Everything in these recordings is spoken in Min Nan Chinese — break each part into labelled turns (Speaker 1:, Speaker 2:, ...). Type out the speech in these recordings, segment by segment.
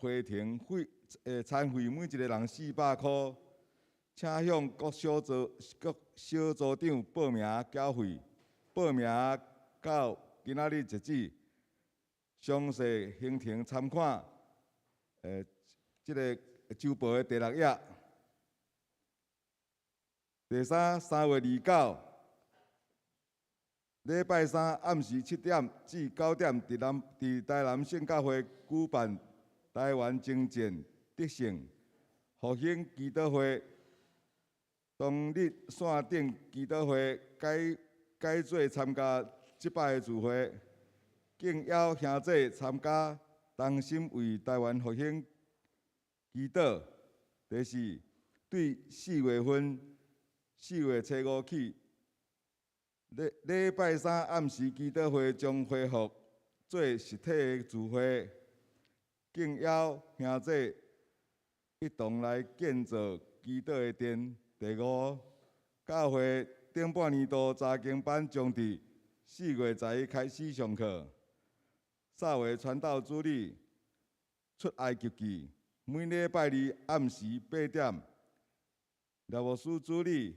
Speaker 1: 回程费，餐费每一个人400箍，请向各小组长报名缴费，报名到今仔日截止。详细行程参看，这个周报的第六页。第三，3月29，礼拜三暗时7点至9点，伫台南圣教会举办台湾征战得胜复兴祈祷会。当日线顶祈祷会改改做参加这摆的聚会，敬邀兄弟参加，同心为台湾复兴祈祷。第四，对4月份4月初五起，礼礼拜三暗时祈祷会将恢复做实体的聚会，敬邀兄弟一同来建造祈祷的殿。第五，教会顶半年度查经班将伫4月11开始上课。萨维传道主日出埃及记，每礼拜二暗时8点。廖牧师主日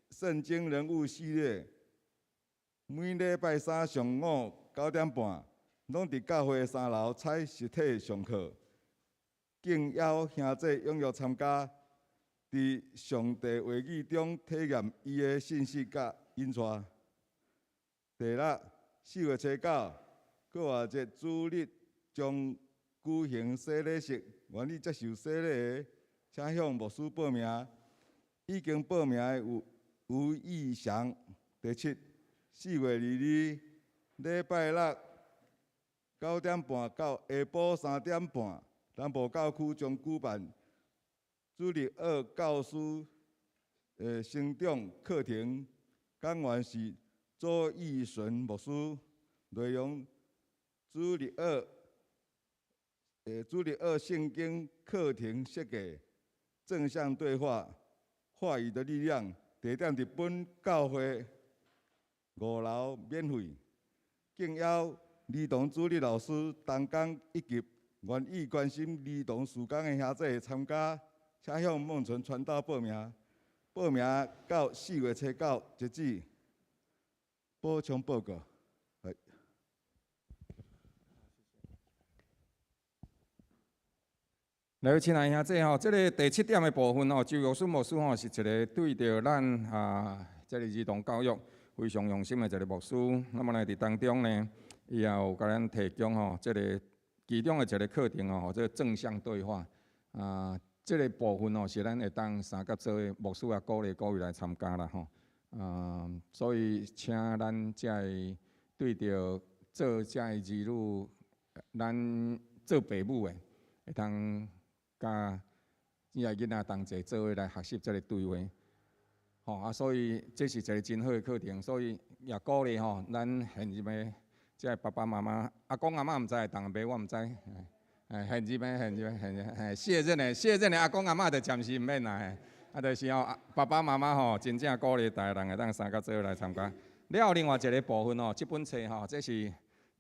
Speaker 1: 圣经人物系列，每礼拜三上午9点半，拢伫教会三楼采实体上课。敬邀兄弟踊跃参加，伫上帝话语中体验伊的信实佮引带。第六，4月初9，复活节主日将举行洗礼式，愿意接受洗礼的，请向牧师报名。已经报名的有吴义祥。第七，4月22，礼拜六9点半到下晡3点半，南部教区将举办主日学教师成长课程，讲员是周义顺牧师，内容主日学圣经课程设计，正向对话，话语的力量，地点伫本教会五楼免费。敬邀儿童主日老师同工以及愿意关心儿童事工的兄弟参加，请向孟纯传道报名。报名到4月初9截止。补充报告。来。
Speaker 2: 来，亲爱兄弟吼，这个第七点的部分吼，周玉顺牧师吼是一个对著咱啊，这个儿童教育非常用心的一个牧师。那么呢，伫当中呢，伊也有共咱提供吼，这个其中的一个课程吼，这个正向对话啊，这个部分吼是咱会当相佮做伙牧师也鼓励各位来参加啦吼。啊，所以请咱遮个对著做遮个儿女，咱做爸母的会当佮遮个囡仔同齐做伙来学习这个对话，吼啊，所以这是一个真好的课程，所以也鼓励吼咱现任的遮个爸爸妈妈、阿公阿嬷毋知会当袂，我毋知。哎，现任的、现任、现任，嘿，卸任的阿公阿嬷就暂时毋免啦，嘿，啊，就是吼爸爸妈妈吼，真正鼓励逐个人会当相佮做伙来参加。了后另外一个部分吼，这本册吼，这是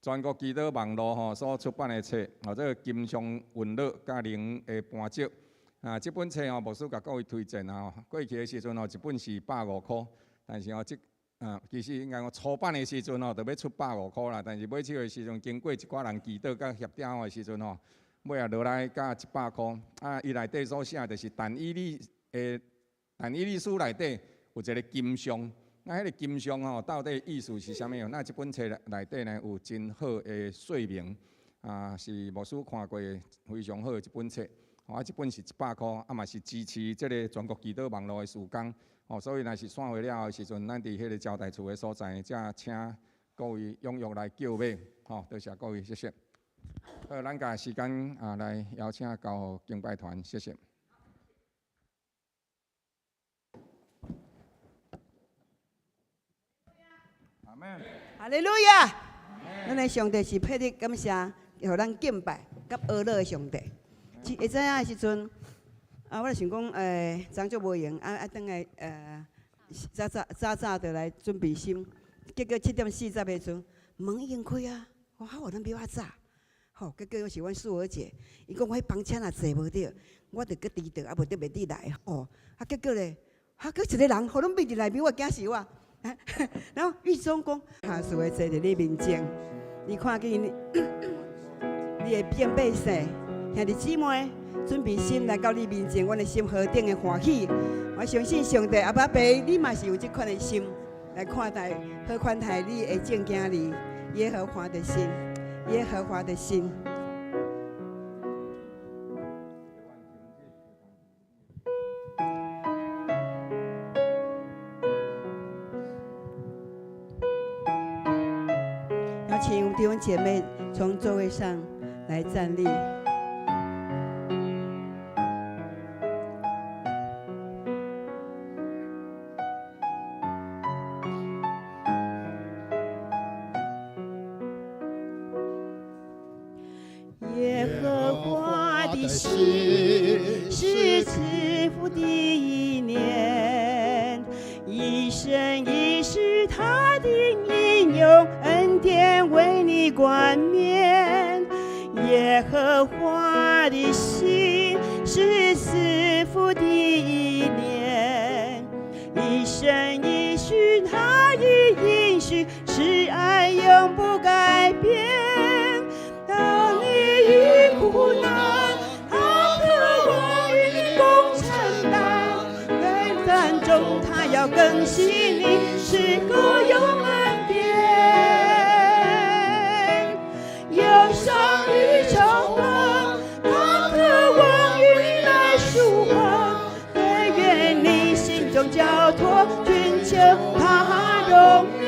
Speaker 2: 全国祈祷网路吼所出版的册，吼，这个金上允乐佮灵的搬石。啊，这本册吼，牧师共各位推荐啊。过去的时阵吼，一本是150箍，但是吼，这啊，其实应该讲初版的时阵吼，就欲出百五箍啦。但是尾手的时阵，经过一寡人祈祷佮协调的时阵吼，尾仔落来加100箍。啊，伊内底所写就是但以理书内底有一个金像。那彼个金像吼，到底意思是啥物？那这本册内底呢，有真好的说明，啊，是牧师看过非常好的一本册。啊，这本是100箍，啊嘛是支持这个全国祈祷网路的事工。哦，所以若是散会了的时阵，咱伫彼个招待处的所在，才请各位踊跃来购买。吼，多谢各位，谢谢。好，咱共时间啊，来邀请交予敬拜团，谢谢。
Speaker 1: 阿门。
Speaker 3: 哈利路亚！咱的上帝是配得感谢，予咱敬拜佮呵咾的上帝。会知影的时阵，啊，我就想讲，昨足无闲，啊啊，转来，早早早早就来准备心。结果7点40的时阵，门已经开啊！我好，咱比较早，吼，結果是阮素娥姐，伊講我彼班車若坐無著，我就閣遲到，啊無得袂得來吼。啊，結果咧，啊，閣一個人，予攏覕佇內面，我驚死我。然後玉忠講，下次會坐佇你面前，你看見你的變百姓，兄弟姊妹，準備心來到你面前，阮的心何等的歡喜！我相信上帝阿爸爸，你嘛是有這款的心來看待，好款待你的眾囝兒，耶和華的心，耶和華的心。邀請弟兄姐妹從座位上來站立。耶和華的心是賜福的意念，一生一世他的應用恩典為你冠冕。耶和華的心是賜福的意念，一生一世他的應許慈愛永不改變。當你遇苦難，他渴望與你共承擔，患難中他要更新你，賜夠用恩典。憂傷與愁恨，他渴望與你來舒緩，惟願你心中交託，尋求他容顏。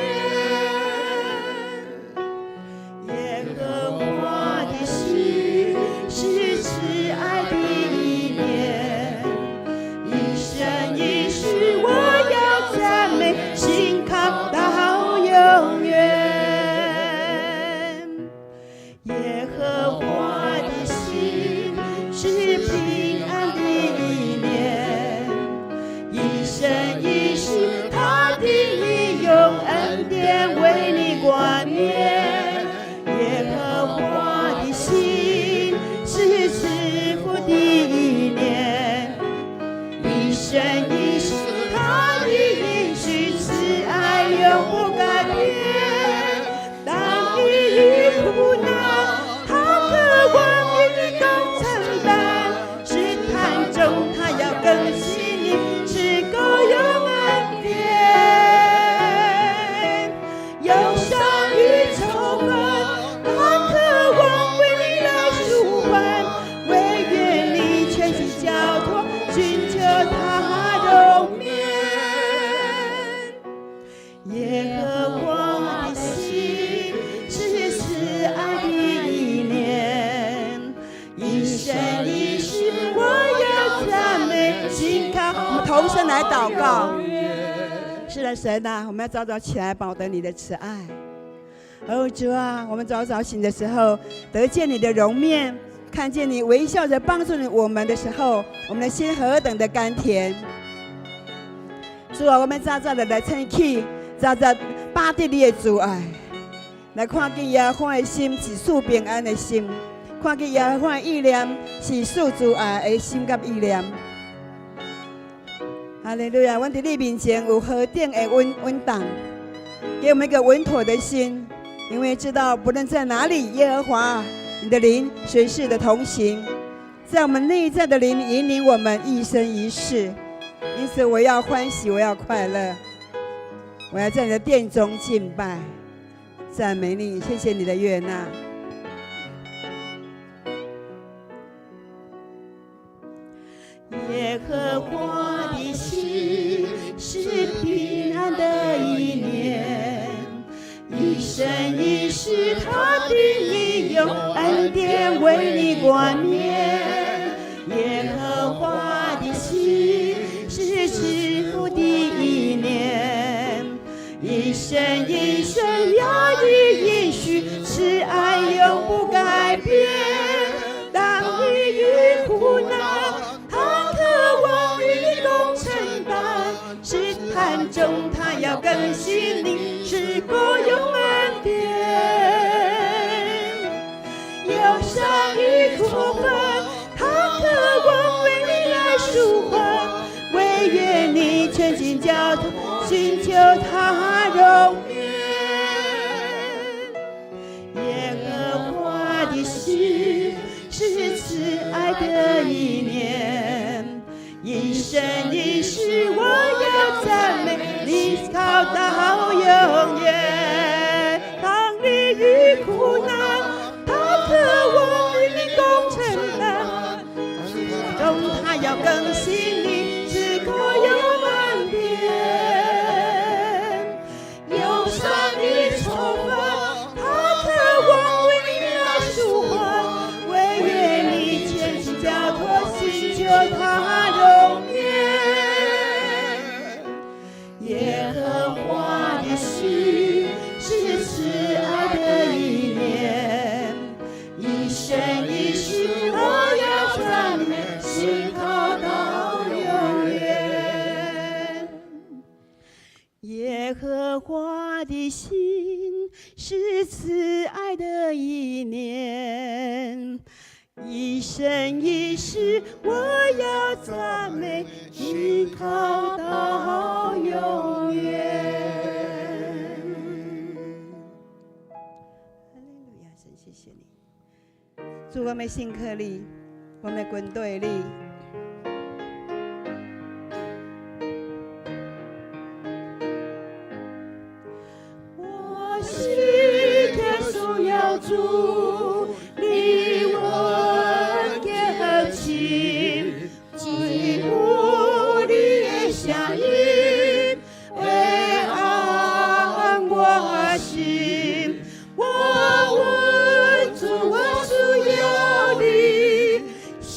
Speaker 3: 耶和華的心是慈愛的意念，一生一世我要讚美，信靠到永遠。耶和華的心是平安的意念，一生一世他的意用恩典為你冠冕。耶和華的心是賜福的意念，一生一世他的應許慈愛永不改變。當你遇苦難，他渴望與你共承擔，試探中他要更新你，賜夠用恩典。憂傷與愁恨，他渴望為你來舒緩，惟願你全心交託，尋求他容顏。耶和華的心是慈愛的意念，一生一世我要讚美，信靠。我們同聲來禱告。是的，神啊，我們要早早起來，飽得你的慈愛。哦，主啊，我們早早醒的時候，得見你的容面，看見你微笑着幫助我們的時候，我們的心何等的甘甜。主啊，我們早早的來醒起，早早飽得你的慈愛，來看見耶和華的心是賜平安的心，看見耶和華的意念是賜慈愛的心佮意念。哈利路亞！阮佇你面前有何等的穩穩當，給我們一個穩妥的心，因為知道不論在哪裡，耶和華你的靈隨時的同行，在我們內在的靈引領我們一生一世。因此，我要歡喜，我要快樂，我要在你的殿中敬拜、讚美你。謝謝你的悅納。耶和華的心是平安的意念，一生一世他的意用恩典為你冠冕。耶和華的心是賜福的意念，一生一世他的應許慈愛永不改變。當你遇苦難，他渴望與你共承擔，試探中他要更新你，賜夠用恩典。憂傷交托，尋求他容顏。耶和華的心是慈愛的意念，一生一世我要讚美你，靠到永遠。當你遇苦難，他渴望與你共承擔，中他要更新你，至高有滿變。憂傷與愁煩，他渴望為你來舒緩，惟願你全心交託，尋求他容顏。耶和華的心是慈愛的意念，一生一世我要讚美，信靠到永遠。耶和華的心是慈愛的意念，一生一世我要讚美，信靠到永遠。哈利路亞，神謝謝你，主，我們信靠你，我們軍隊你。我時刻需要主，你阮堅強，只有你的聲音會安我心。我問主，我需要你，時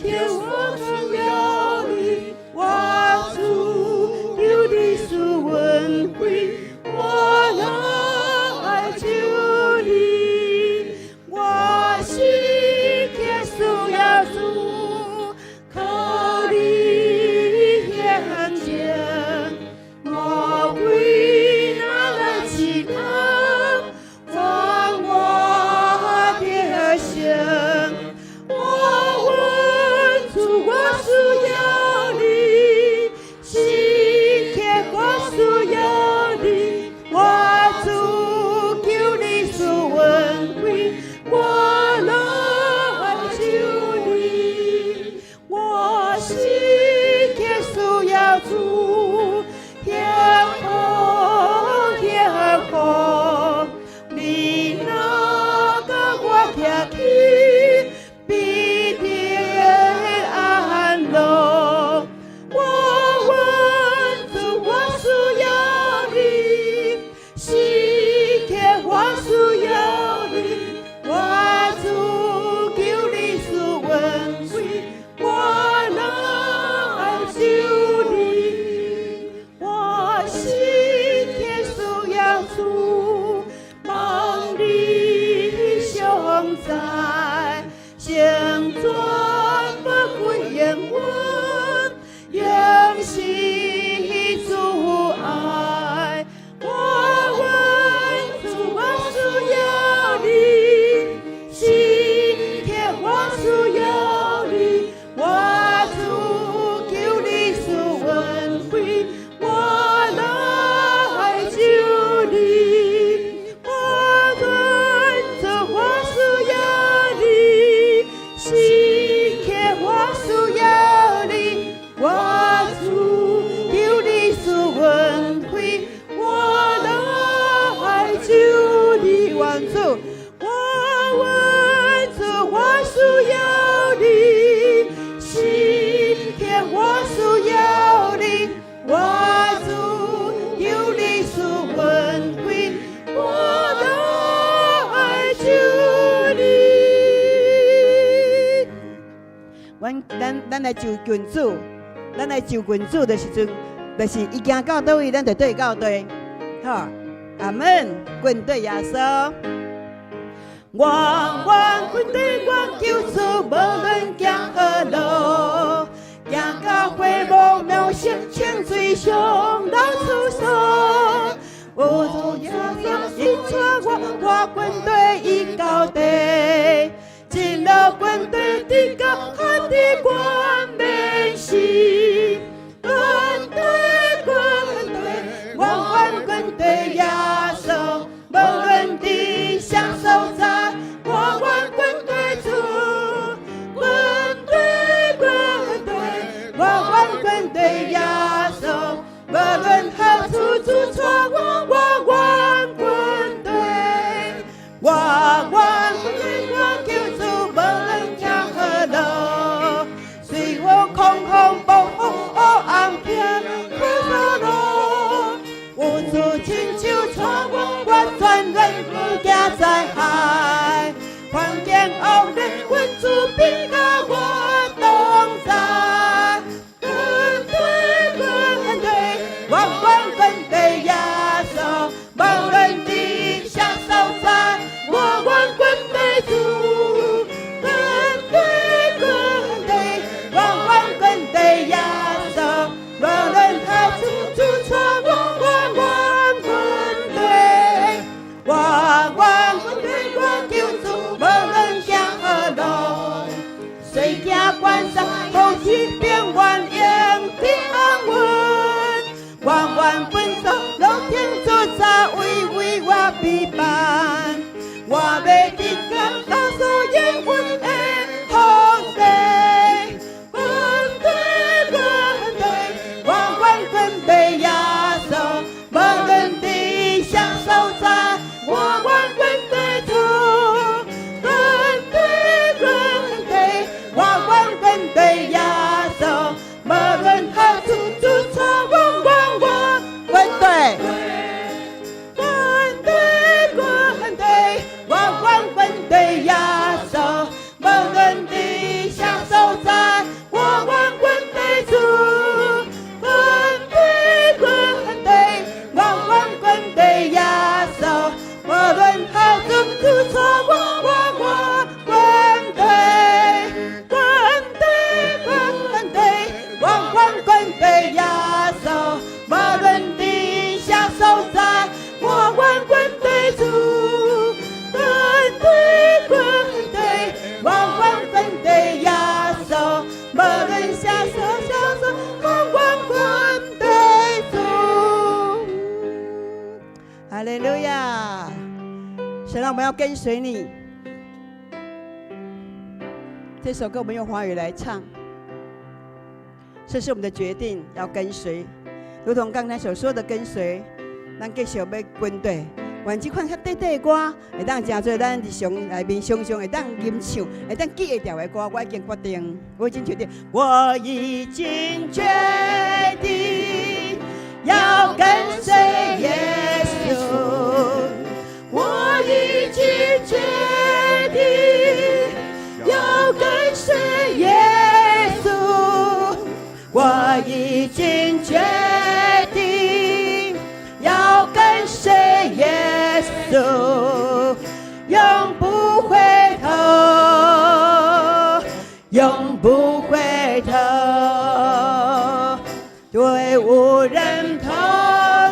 Speaker 3: 刻我需要你，我主求你賜恩惠，我來求你，我時刻需要主，靠你顯堅，魔鬼若來試探，放我得勝。我問主，我需要你，時刻我需要你，我主求你賜恩惠，我來求你，我時刻需要主，顯好顯好，你若共我徛起，必定安樂。我問主，我需要你，時刻我需要你，我主求你賜恩惠，我來求你，我時刻需要主，望你常在，成全寶貴應允，永是主愛。我問主，我需要你，時刻我需要你，我主求你賜恩惠，我來求你，我問主，我需要你，時刻我需要你，我主求你賜恩惠，我來求你，願主，我問主，我需要你，時刻我需要你，我主求你賜恩惠，我來求你。阮咱咱來就近主，咱來就近主的時陣，就是伊行到佗位，咱就綴到佗，好，阿門。跟綴耶穌，我願跟綴我救主，無論行何路，行到火無描寫，清水上老處所。有主耶穌伊帶我，我跟綴伊到底，一路跟綴直到較佇冠冕時，跟綴。論佇啥所在，我願跟綴主，跟綴跟綴，我願跟綴耶穌，無論頭前拄錯，我我我跟綴，跟綴跟綴，我願跟綴耶穌，無論佇啥所在，我願跟綴主，跟綴跟綴，我願跟綴耶穌，無論啥所啥所，我願跟綴主。哈利路亞！神啊，我們要跟隨你。這首歌我們用華語來唱，這是我們的決定，要跟隨，如同剛才所說的跟隨，咱繼續欲跟綴。願這款較短短的歌，會當成做咱日常內面常常會當吟唱、會當記會牢的歌。我已經決定，我已經決定，我已經決定要跟隨耶穌。我已經決定要跟隨耶穌。我已經決定要跟隨耶穌，永不回頭，永不回頭。雖無人同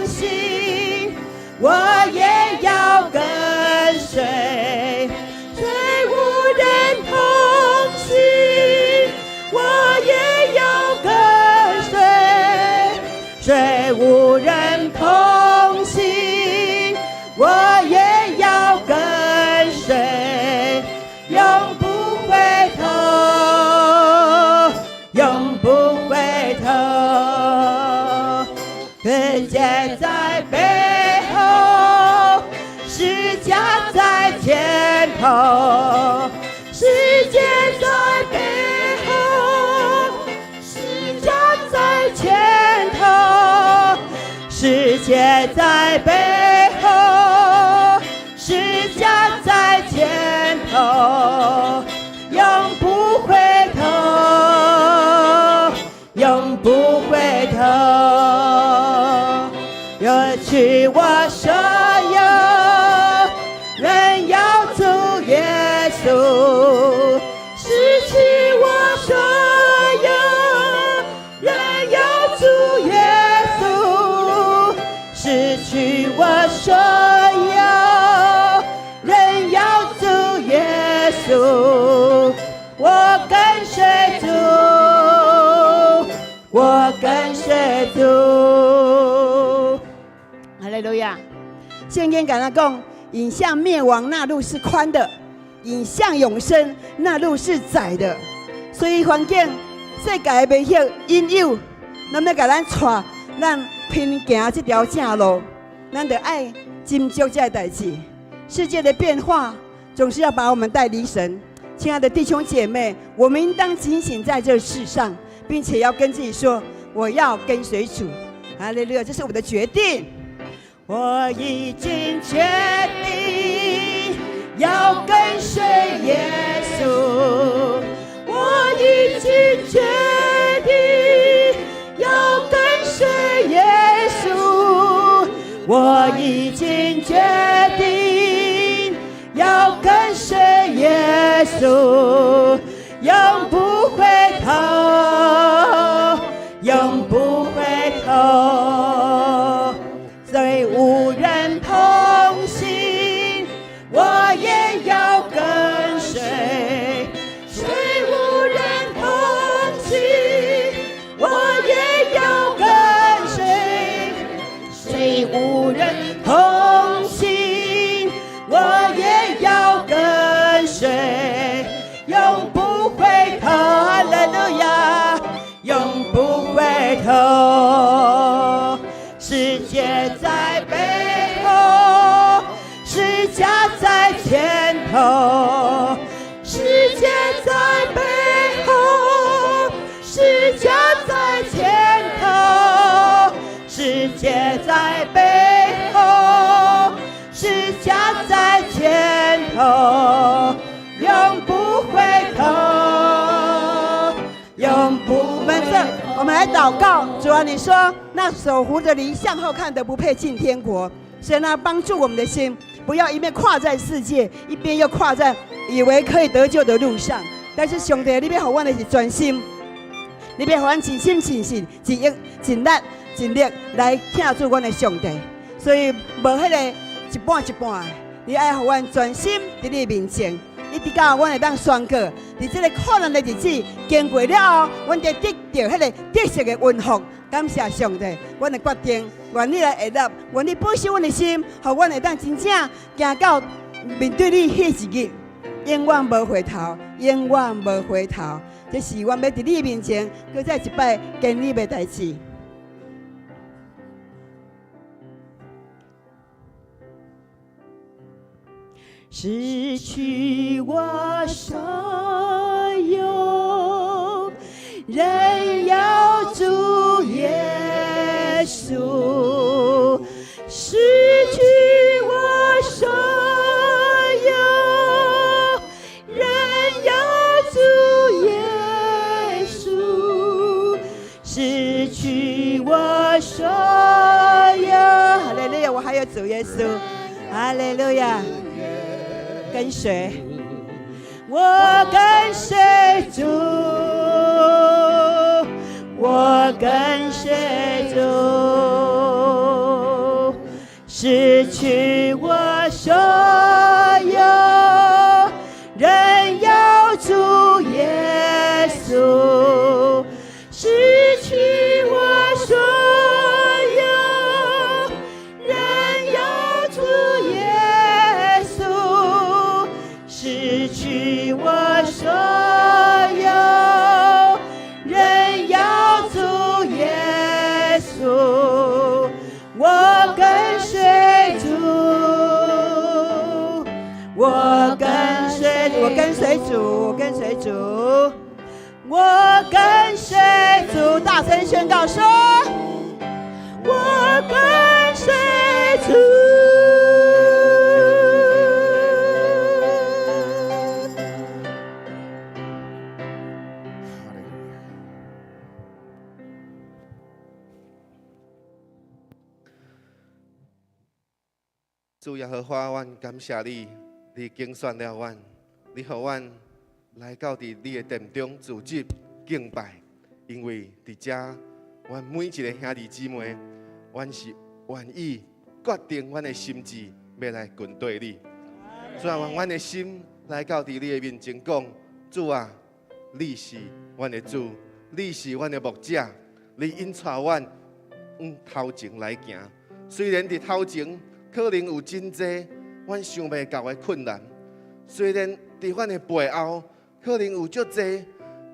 Speaker 3: 行，我也要跟隨。雖無人同行，我也要跟隨。雖無人同行，我也要跟隨，永不回頭，永不回頭。世界在背後，十架在前頭。世界在背後，十架在前頭。世界在背後，十架在前頭，永不回頭，永不回頭。失去我所有，榮耀主耶穌。失去我所有，榮耀主耶穌。失去我所有，榮耀主耶穌。我跟隨主，我跟隨主。哈利路亞！聖經敢若講，引向滅亡那路是寬的，引向永生那路是窄的。所以環境、世界的迷惑、引誘，咱欲共咱帶，咱偏行這條正路，咱著愛斟酌這个代誌。世界的變化總是要把我們帶離神。親愛的弟兄姐妹，我們應當警醒在這世上，並且要跟自己說：我要跟隨主。哈利路亞，這是我們的決定。我已經決定要跟隨耶穌。我已經決定要跟隨耶穌。我已經決定要跟隨耶穌，永不回頭，永不回頭。雖無人同行，我也要跟隨。雖無人同行，我也要跟隨。雖無人同行，我也要跟隨，永不回頭，哈利路亞，永不回頭。世界在背後，十架在前頭。世界在背後，十架在前頭。世界在背後，十架在前頭，永不回頭。們來禱告，主啊，你說那手扶著犁向後看的，不配進天國。神啊，幫助我們的心，不要一面跨在世界，一邊又跨在以為可以得救的路上。但是上帝，你欲予阮的是專心，你欲予阮盡心盡性、盡意、盡力、盡力來疼主阮的上帝。所以無彼个一半一半的，你愛予阮專心佇你面前，一直到阮會當宣告，佇這个苦難的日子經過了後，阮就得著彼个得勝的恩福。感謝上帝，阮的決定，願你來悅納，願你保守阮的心，予阮會當真正行到面對你彼一日，永遠無回頭，永遠無回頭。這是阮欲佇你面前，閣再一擺堅立的代誌。失去我所有，仍要主耶穌。失去我所有，仍要主耶穌。失去我所有，哈利路亞！我還有主耶穌，哈利路亞。跟隨，我跟隨主，我跟隨主，失去我所有，仍要主耶穌。失去我所有，仍要主耶穌。失去我所有，仍要主耶穌。我跟隨主，我跟隨，我跟隨主，我跟隨主，我跟隨主，大聲宣告說：我跟隨主。
Speaker 4: 主耶和華，阮感謝你，你揀選了阮，你予阮來到佇你的殿中聚集敬拜，因為佇遮，阮每一个兄弟姊妹，阮是願意決定阮的心志，欲來跟隨你。主啊，願阮的心來到佇你的面前講，主啊，你是阮的主，你是阮的牧者，你引帶阮往頭前來行。雖然佇頭前可能有真濟阮想袂到的困難，雖然佇阮的背後可能有足濟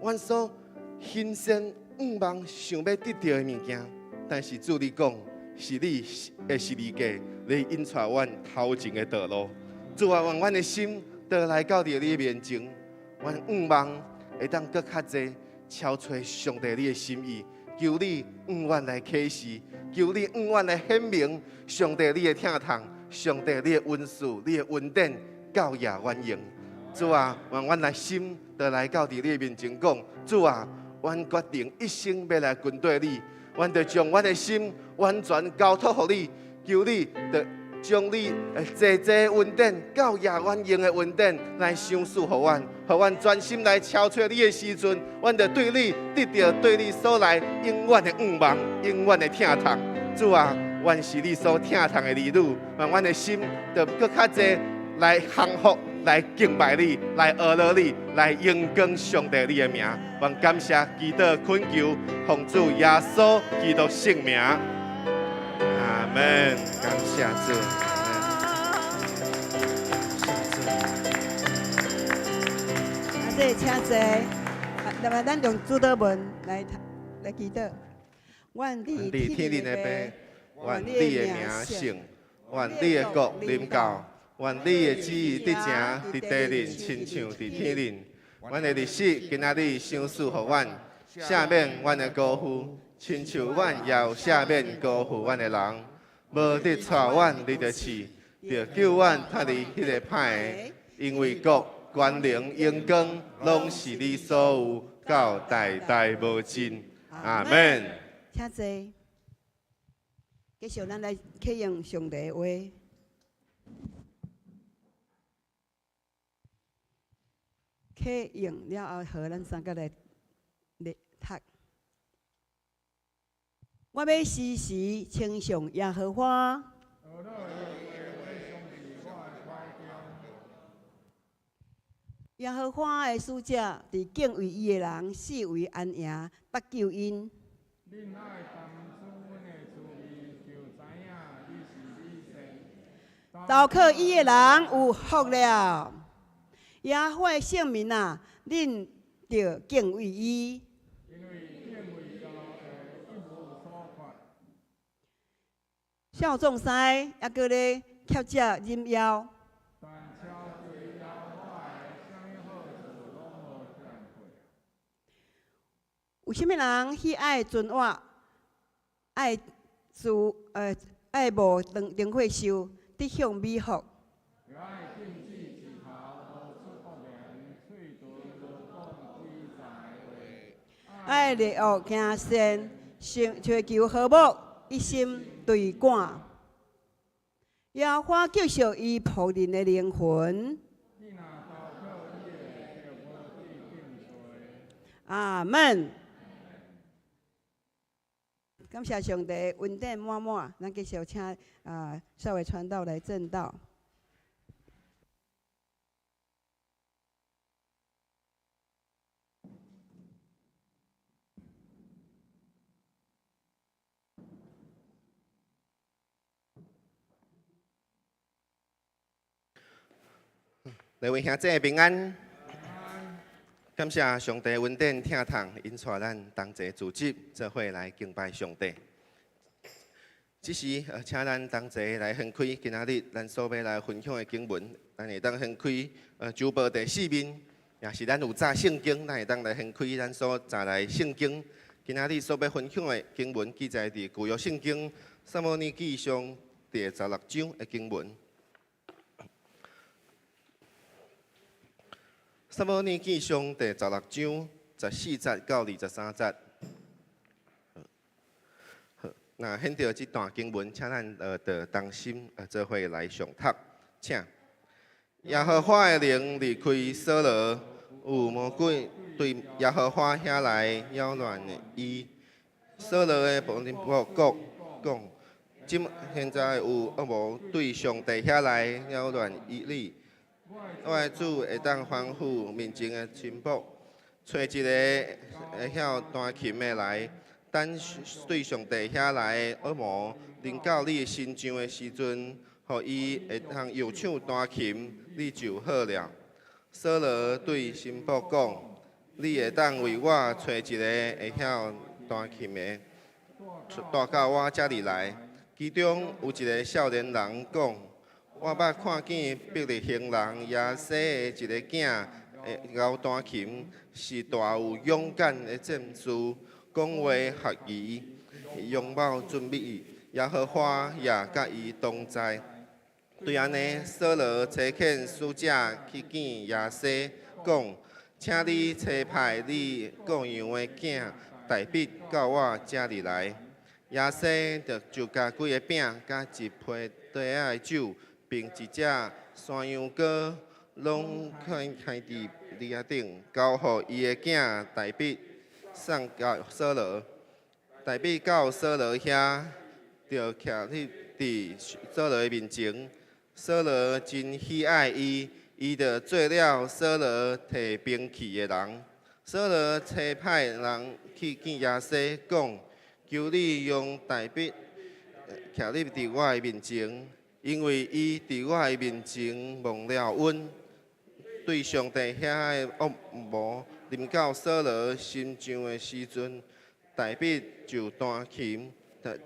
Speaker 4: 阮所欣羨向望想欲得著的物件，但是主你講，是你的十字架，你引帶阮頭前的道路。主啊，願阮的心都來到佇你面前，阮向望會當閣較濟超揣上帝你的心意，求你向阮來啟示，求你向阮來顯明上帝你的疼痛，上帝你的恩賜，你的恩典夠也阮用。主啊，願阮來心都來到佇你的面前講，主啊，阮決定一生欲來跟隨你，阮就將阮的心完全交託予你，求你就將你濟濟恩典、夠也阮用的恩典來賞賜予阮，予阮專心來超揣你的時陣，阮就對你得著對你所來永遠的向望、永遠的疼痛。主啊，阮是你所疼痛的兒女，願阮的心就閣較濟來降服、來敬拜你、來阿羅你、來榮光上帝你的名。願感謝祈禱懇求，奉主耶穌基督聖名。阿門。感謝主。
Speaker 3: 啊，這請坐。那麼咱用主禱文來來祈禱。願
Speaker 4: 願佇天頂的父，願你的名聖，願你的國臨到，願你的旨意得成佇地面，親像佇天頂。阮的日食今仔日賞賜予阮，赦免阮的辜負，親像阮也有赦免辜負阮的人。無得帶阮入著試，著救阮脫離彼个歹的。因為國、權能、榮光，攏是你所有，到代代無盡。阿門。
Speaker 3: 請坐。繼續，咱來啟用上帝的話。啟用了後，予咱三個來來讀。我欲時時稱頌耶和華。耶和華的使者佇敬畏伊的人四圍安營，搭救𪜶。投靠伊的人有福了。耶和華的聖民啊，恁著敬畏伊。少壯師猶閣咧乞食忍枵。有啥物人喜愛存活，愛自愛無長歲壽，得享美福。愛逆惡行善，尋追求和睦，一心追趕。耶和華救贖伊僕人的靈魂。阿門。感謝上帝恩典滿滿，咱繼續請啊少偉傳道來證道。
Speaker 4: 各位兄姊平安，感謝上帝恩典疼痛，引帶咱同齊組織做伙來敬拜上帝。這時，請咱同齊來翻開今仔日咱所欲來分享的經文，咱會當翻開周報第四面，也是咱有紮聖經，咱會當來翻開咱所紮來聖經。今仔日所欲分享的經文記載佇舊約聖經撒母耳記上第十六章的經文。撒母耳記上第十六章十四節到23節。好，那現在這段經文，請咱著同心做伙來誦讀，請。耶和華的靈離開掃羅，有魔鬼對耶和華遐來擾亂伊。掃羅的僕人講講，這現在有惡魔對上帝遐來擾亂伊哩。我的主會當吩咐面前的臣僕，揣一個會曉彈琴的來，等對上帝遐來的惡魔臨到你身上的時陣，予伊會當右手彈琴，你就好了。掃羅對臣僕講：你會當為我揣一個會曉彈琴的，帶到我遮裡來。其中有一個少年人講：我捌看見伯利恆人耶西的一個囝會曉彈琴，是大有勇敢的戰士，講話合宜，容貌俊美，耶和華也佮伊同在。對按呢，掃羅差遣使者去見耶西，講：請你差派你顧羊的囝大衛到我遮裡來。耶西就共幾个餅佮一批袋仔的酒，並一隻山羊羔，攏囥佇犁仔頂，交予伊的囝大衛送共掃羅。大衛到掃羅遐，就徛佇佇掃羅的面前。掃羅真喜愛伊，伊就做了掃羅提兵器的人。掃羅差派人去見耶西，講：求你用大衛徛立佇我的面前，因為伊佇我的面前蒙了恩。對上帝遐的惡魔臨到掃羅身上的時陣，大衛就彈琴，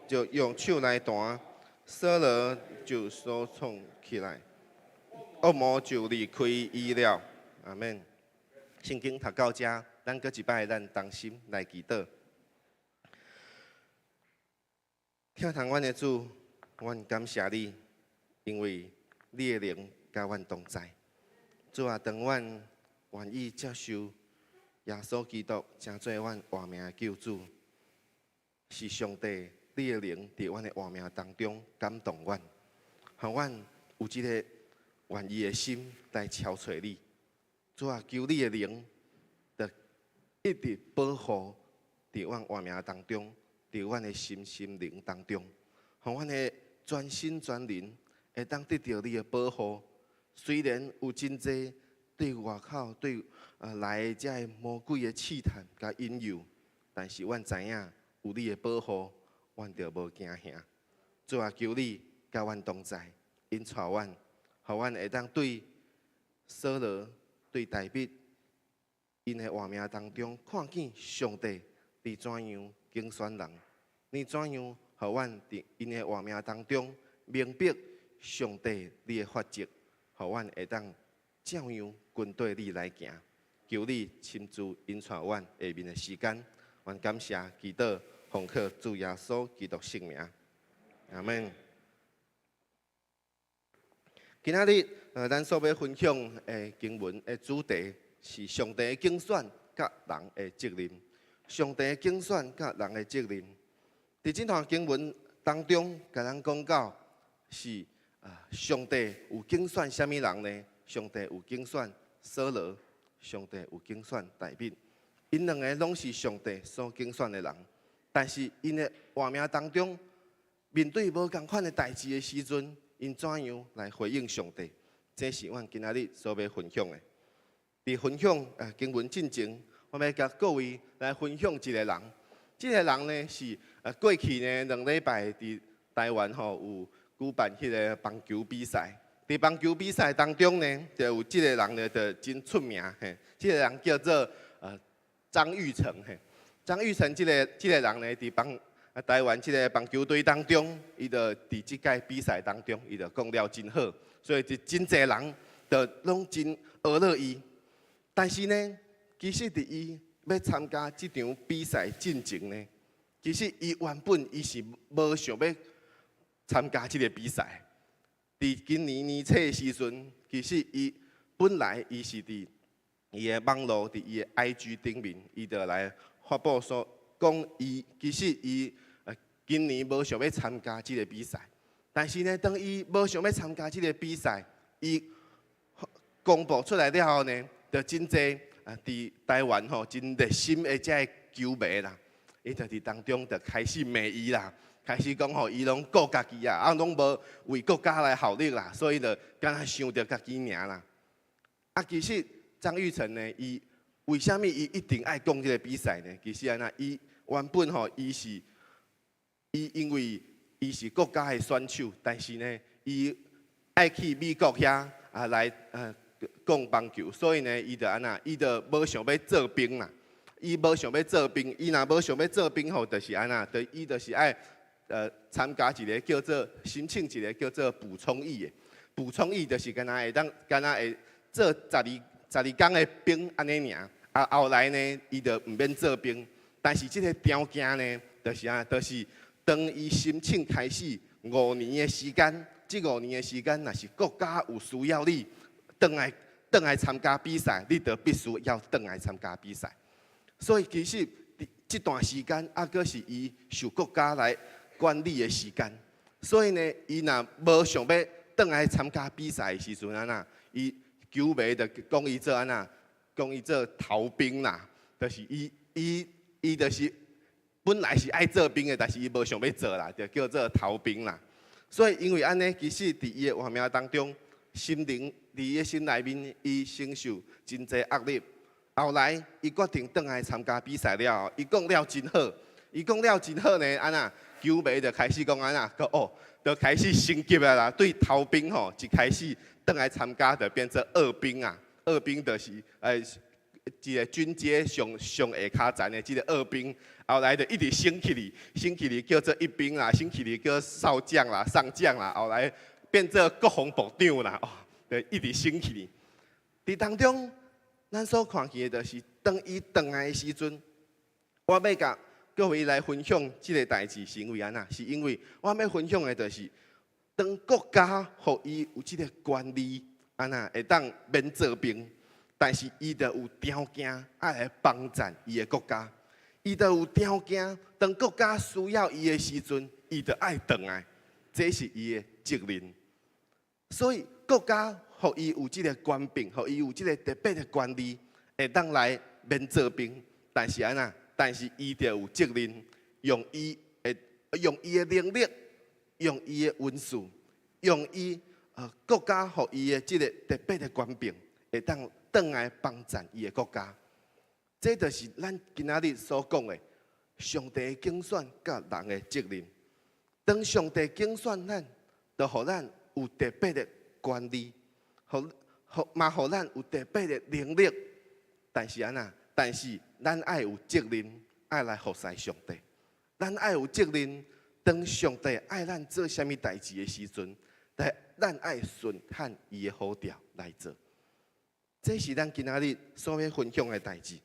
Speaker 4: 就用手來彈，掃羅就舒暢起來，惡魔就離開伊了。阿們。聖經讀到遮，咱閣一擺，咱同心來祈禱。疼痛阮的主，阮感謝你，因為你的靈佮阮同在。主啊，當阮願意接受耶穌基督，成做阮活命的救主，是上帝你的靈佇阮的活命當中感動阮，予阮有這个願意的心來朝揣你。主啊，求你的靈，就一直保護佇阮活命當中，佇阮的心心靈當中，予阮的全心全靈會當得著你的保護。雖然有真濟對外口對來的這个魔鬼的試探佮引誘，但是阮知影有你的保護，阮就無驚嚇。主啊，求你佮阮同在，引帶阮，予阮會當對掃羅、對大衛𪜶的活命當中，看見上帝你怎樣揀選人，你怎樣予阮佇𪜶的活命當中明白上帝你的法則，予阮會當照樣跟綴你來行。求你親自引帶阮下面的時間，阮感謝祈禱，奉靠主耶穌基督聖名，阿門。今仔日，咱所欲分享的經文的主題是上帝的揀選佮人的責任。上帝的揀選佮人的責任。佇這段經文當中，共咱講到是啊，上帝有揀選啥物人呢？上帝有揀選掃羅，上帝有揀選大衛，𪜶兩个攏是上帝所揀選的人，但是𪜶的活命當中，面對無仝款的代誌的時陣，𪜶怎樣來回應上帝？這是阮今仔日所欲分享的。佇分享啊經文進前，我欲共各位來分享一個人。這个人呢是過去呢2禮拜佇台灣吼有舉辦彼个棒球比賽。佇棒球比賽當中呢，就有這个人呢就真出名嘿。這个人叫做張育成嘿。張育成這个人呢，佇棒台灣這个棒球隊當中，伊就佇這屆比賽當中，伊就講了真好，所以就真濟人就攏真學樂伊。但是呢，其實佇伊欲參加這場比賽進前呢，其實伊原本伊是無想欲參加這个比賽。佇今年年初的時陣，其實伊本來伊是佇伊的網路，佇伊的 IG 頂面，伊就來發布說，講伊其實伊今年無想欲參加這个比賽。但是呢，當伊無想欲參加這个比賽，伊公布出來了後呢，就真濟啊，佇台灣吼真熱心的這个球迷啦，伊就佇當中就開始罵伊啦，開始講吼，伊攏顧家己啊，啊攏無為國家來效力啦，所以就敢若想著家己爾啦。啊，其實張育成呢，伊為啥物伊一定愛講這个比賽呢？其實按怎，伊原本吼，伊是伊因為伊是國家的選手，但是呢，伊愛去美國遐啊來講棒球，所以呢，伊就按怎，伊就無想欲做兵啦。伊無想欲做兵，伊若無想欲做兵吼，就是按怎，就伊就是愛參加一个叫做申請一个叫做補充役的。補充役就是敢若會當，敢若會做12工的兵按呢爾。啊，後來呢，伊就毋免做兵，但是這个條件呢，就是按怎，就是當伊申請開始五年的時間，這五年的時間，若是國家有需要你，轉來參加比賽，你就必須要轉來參加比賽。所以其實佇這段時間，猶閣是伊受國家來管理的時間。所以呢，伊若無想欲轉來參加比賽的時陣，按怎，伊球迷就講伊做按怎，講伊做逃兵啦，就是伊就是本來是愛做兵的，但是伊無想欲做啦，就叫做逃兵啦。所以因為按呢，其實佇伊的活命當中，心靈佇伊的心內面，伊承受真濟壓力。後來，伊決定轉來參加比賽了後，伊講了真好，伊講了真好呢，按怎，球迷就開始講按怎，哦，就開始升級啊啦，對逃兵吼，一開始轉來參加就變做二兵啊，二兵就是一个軍階上上下跤層的這个二兵，後來就一直升起去，升起去叫做一兵啦，升起去叫少將啦、上將啦，後來變做國防部長啦，哦，就一直升起去。佇當中，咱所看見的，就是當伊轉來的時陣，我欲共各位來分享這个代誌，是因為按怎？是因為我欲分享的，就是當國家予伊有這个權利，按怎會當免做兵，但是伊就有條件愛來幫贊伊的國家。伊就有條件，當國家需要伊的時陣，伊就愛轉來，這是伊的責任。所以國家予伊有這个權柄，予伊有這个特別的權利，會當來免做兵。但是按怎？但是伊就有責任，用伊的能力，用伊的恩賜，用伊國家予伊的這个特別的權柄，會當轉來幫贊伊的國家。這就是咱今仔日所講的上帝的揀選佮人的責任。當上帝揀選咱，就予咱有特別的權利，予嘛予咱有特別的能力。但是按怎？但是咱愛有責任，愛來服侍上帝。咱愛有責任，當上帝愛咱做啥物代誌的時陣，但咱愛順按伊的呼召來做。這是咱今仔日所欲分享的代誌。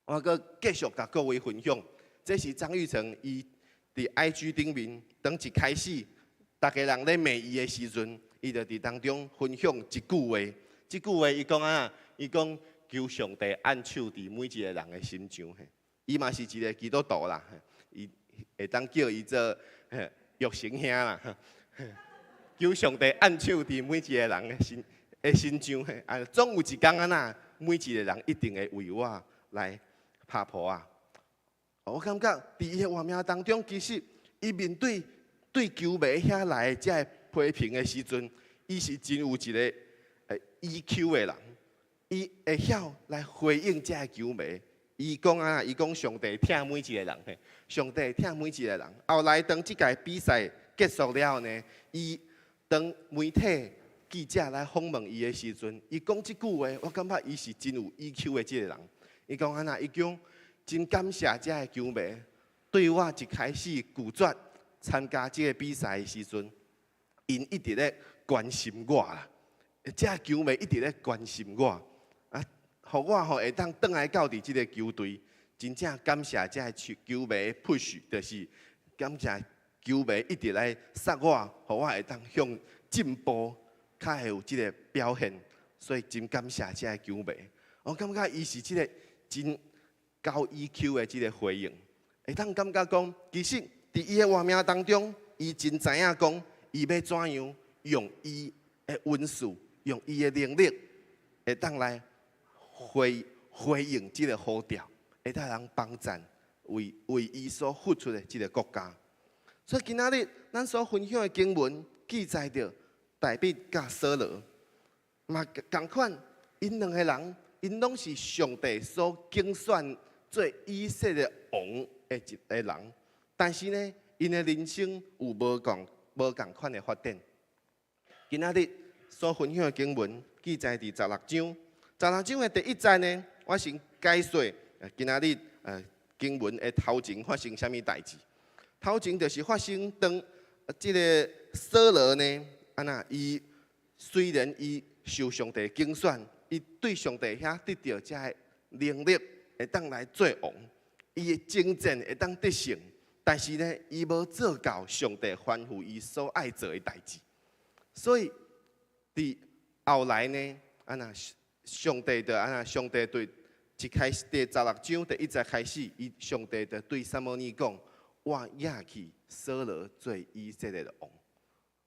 Speaker 4: 我閣繼續共各位分享，這是張玉成伊佇 IG 頂面，當一開始，逐家人咧罵伊的時陣，伊就佇當中分享一句話。這句話伊講啊，伊講求上帝按手佇每一个人的心上。伊嘛是一个基督徒啦，伊會當叫伊做玉成兄啦。求上帝按手佇每一个人的心上，啊，總有一工按怎，每一个人一定會為我來拍噗仔！我感覺佇伊的活命當中，其實伊面對對球迷遐來的這个批評的時陣，伊是真有一个 EQ 的人，伊會曉來回應這个球迷。伊講啊，伊講上帝疼每一个人，嘿，上帝疼每一个人。後來當這屆比賽結束了後呢，伊當媒體記者來訪問伊的時陣，伊講這句話，我感覺伊是真有 EQ 的這个人。伊講按怎？伊講真感謝這个球迷對我一開始拒絕參加這个比賽的時陣，𪜶一直咧關心我啦。這个球迷一直咧關心我，啊，予我吼會當轉來到佇這个球隊，真正感謝這个球迷的 push，就是感謝球迷一直來捒我，予我會當向進步，較會有這个表現，所以真感謝這个球迷。我感覺伊是這个真高 EQ 的這个回應，會當感覺講，其實佇伊的活命當中，伊真知影講，伊欲怎樣用伊的恩賜，用伊的能力，會當來回應這个呼召，會當人幫贊為伊所付出的這个國家。所以今仔日咱所分享的經文記載著大衛佮掃羅，嘛仝款，𪜶兩个人，𪜶攏是上帝所揀選做以色列王的一个人，但是呢，𪜶的人生有無仝款的發展。今仔日所分享的經文記載佇十六章，十六章的第一節呢，我先解說今仔日經文的頭前發生啥物代誌。頭前就是發生當這个掃羅呢，按怎伊雖然伊受上帝揀選，伊對上帝遐得著這个能力，會當來做王，伊的征戰會當得勝，但是呢，伊無做到上帝吩咐伊所愛做的代誌，所以佇後來呢，按怎上帝就按怎上帝對一開始第十六章第一節開始，伊上帝就對撒母耳講：我攑去掃羅做以色列的王，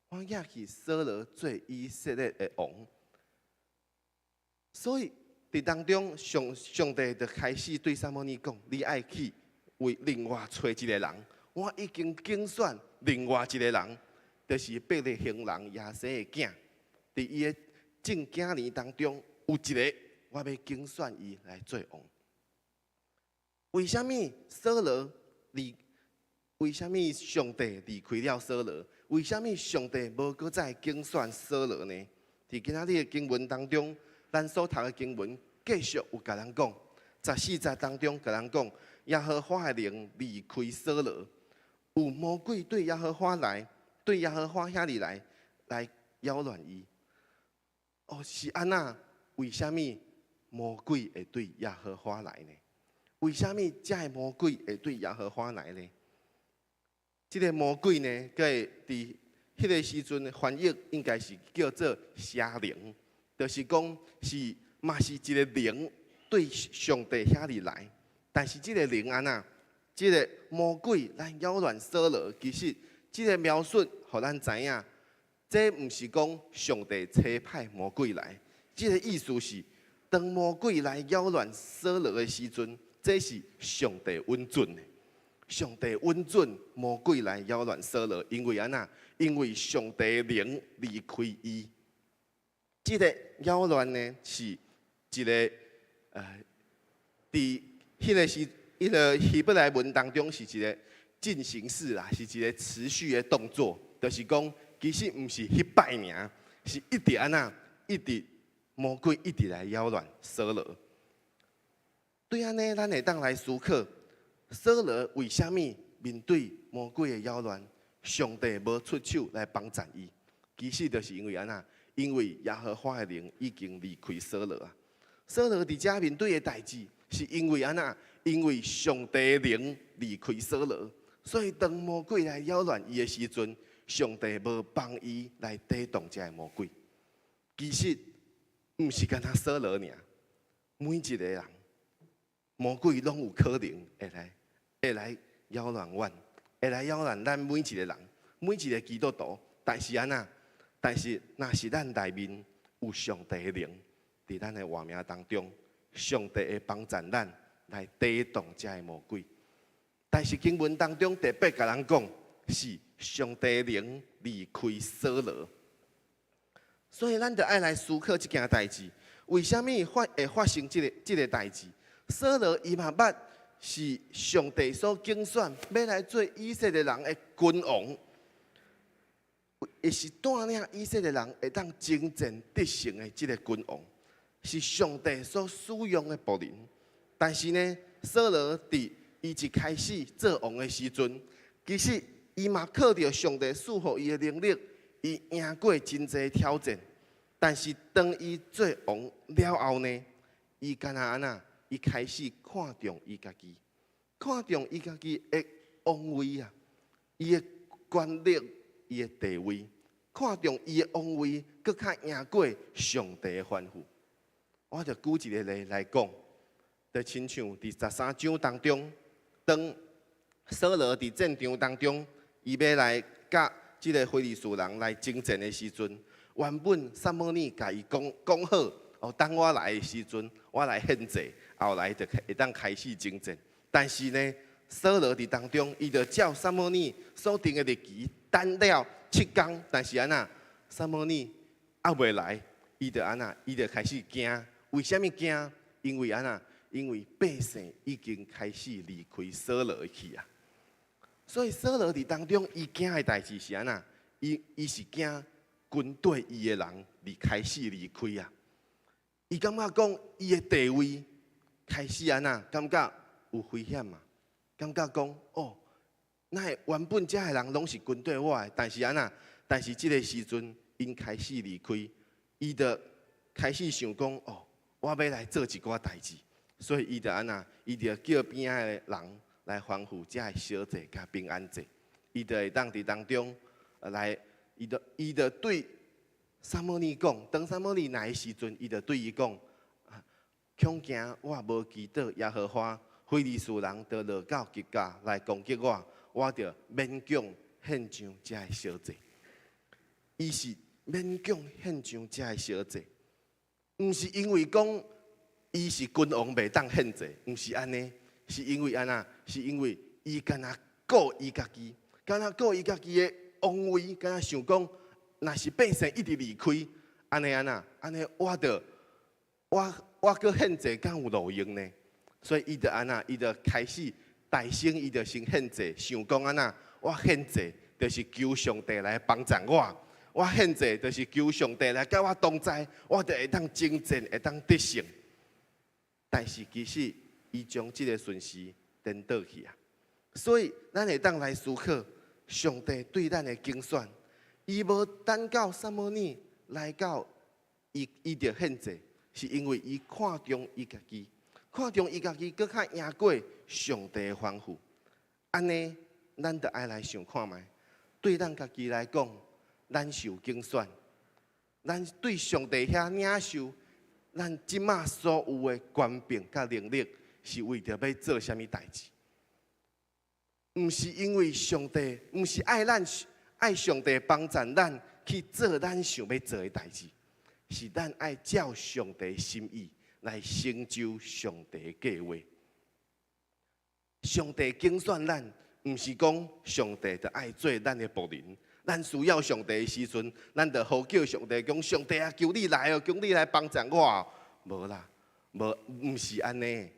Speaker 4: 我攑去掃羅做以色列的王。所以佇當中，上帝就開始對撒母耳講：你愛去為另外揣一个人，我已經揀選另外一個人，就是伯利恆人耶西的囝。佇伊的眾囝兒當中，有一个我欲揀選伊來做王。為啥物掃羅離？為啥物上帝離開了掃羅？為啥物上帝無閣再揀選掃羅呢？佇今仔日的經文當中，咱所讀的經文繼續有共咱講，14節當中共咱講，耶和華的靈離開掃羅，有魔鬼對耶和華來，對耶和華遐裡來，來擾亂伊。哦，是按怎？為啥物魔鬼會對耶和華來呢？為啥物這个魔鬼會對耶和華來呢？這个魔鬼呢，閣會佇彼个時陣翻譯應該是叫做邪靈，就是講是嘛是一个靈對上帝遐裡來，但是這個靈按怎，這個魔鬼來擾亂掃羅，其實這個描述予咱知影，這毋是講上帝差派魔鬼來，這個意思是當魔鬼來擾亂掃羅的時陣，這是上帝允准的。上帝允准魔鬼來擾亂掃羅，因為按怎？因為上帝靈離開伊。這個擾亂呢，是一個佇彼個是彼個希伯來文當中是一個進行式啦，是一個持續的動作，就是講其實毋是彼擺爾，是一直按怎，一直魔鬼一直來擾亂掃羅。對按呢，咱會當來思考，掃羅為啥物面對魔鬼的擾亂，上帝無出手來幫贊伊？其實就是因為按怎？因為耶和華的靈已經離開掃羅啊。掃羅佇遮面對的代誌，是因為按怎？因為上帝靈離開掃羅，所以當魔鬼來擾亂伊的時陣，上帝無幫伊來抵擋這个魔鬼。其實毋是干焦掃羅爾，每一個人，魔鬼攏有可能會來擾亂阮，會來擾亂咱每一個人，每一個基督徒。但是按怎？但是若是咱內面有上帝的靈，佇咱的活命當中，上帝會幫贊咱來抵擋這个魔鬼。但是經文當中特別共咱講，是上帝靈離開掃羅，所以咱就愛來思考這件代誌，為啥物會發生這個代誌？掃羅伊嘛捌是上帝所揀選，欲來做以色列人的君王。伊是帶領以色列人會當征戰得勝的這个君王，是上帝所使用的僕人。但是呢，掃羅佇伊一開始做王的時陣，其實伊嘛靠著上帝賜予伊的能力，伊贏過真濟挑戰。但是當伊做王了後呢，伊敢若按怎？伊開始看重伊家己，看重伊家己的王位啊，伊的權力，伊的地位，看重伊的王位，閣較贏過上帝的吩咐。我就舉一個例來講，就親像佇13章當中，當掃羅佇戰場當中，伊欲來佮這个非利士人來征戰的時陣，原本撒母耳共伊講講好，哦，等我來的時陣，我來獻祭，後來就會當開始征戰。但是呢，掃羅佇當中，伊就照撒母耳所定的日期等了7工，但是按怎，撒母耳猶未來，伊就按怎，伊就開始驚。為啥物驚？因為按怎？因為百姓已經開始離開掃羅去啊。所以掃羅佇當中，伊驚的代誌是按怎？伊是驚軍隊伊的人離開始離開啊。伊感覺講伊的地位開始按怎？感覺有危險嘛？感覺講哦，哪會原本遮的人攏是軍隊我的，但是按怎？但是這个時陣，𪜶開始離開，伊就開始想講哦，我欲來做一寡代誌，所以伊就按怎？伊就叫邊仔的人來吩咐遮的燒祭佮平安祭，伊就會當佇當中來，伊就對撒母耳講，當撒母耳來的時陣，伊就對伊講：恐驚我無祈禱耶和華，非利士人就落到吉甲來攻擊我，我就勉強獻上遮的燒祭。伊是勉強獻上遮的燒祭，毋是因為講伊是君王袂當獻祭，毋是按呢，是因為按怎？是因為伊干焦顧伊家己，干焦顧伊家己的王位，干焦想講，若是百姓一直離開，按呢按怎？按呢我就我閣獻祭敢有路用呢？所以伊就按怎？伊就開始大聲，伊就先獻祭，想講按怎？我獻祭就是求上帝來幫助我，我獻祭就是求上帝來佮我同在，我就會當征戰，會當得勝。但是其實伊將這个順序顛倒去啊！所以咱會當來思考上帝對咱的揀選，伊無等到撒母耳來到，伊就獻祭，是因為伊看重伊家己，看重伊家己，閣較贏過上帝的吩咐。按呢，咱就愛來想看覓，對咱家己來講，咱受揀選，咱對上帝遐領受，咱這馬所有的權柄佮能力，是為著欲做啥物代誌。毋是因為上帝，毋是愛咱愛上帝幫贊咱去做咱想欲做的代誌，是咱愛照上帝心意來成就上帝的計劃。上帝揀選咱，毋是講上帝就愛做咱的僕人。咱需要上帝的時陣，咱就呼叫上帝，講上帝啊，求你來哦，求你來幫贊我。無啦，無，毋是按呢。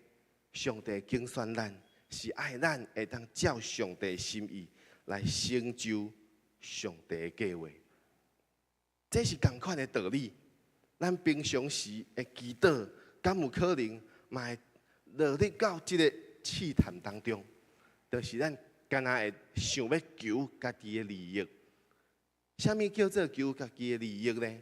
Speaker 4: 上帝揀選咱，是愛咱會當照上帝心意來成就上帝的計劃。這是仝款的道理。咱平常時的祈禱，敢有可能嘛會落入到這个試探當中？就是咱敢若會想欲求家己的利益。啥物叫做求家己的利益呢？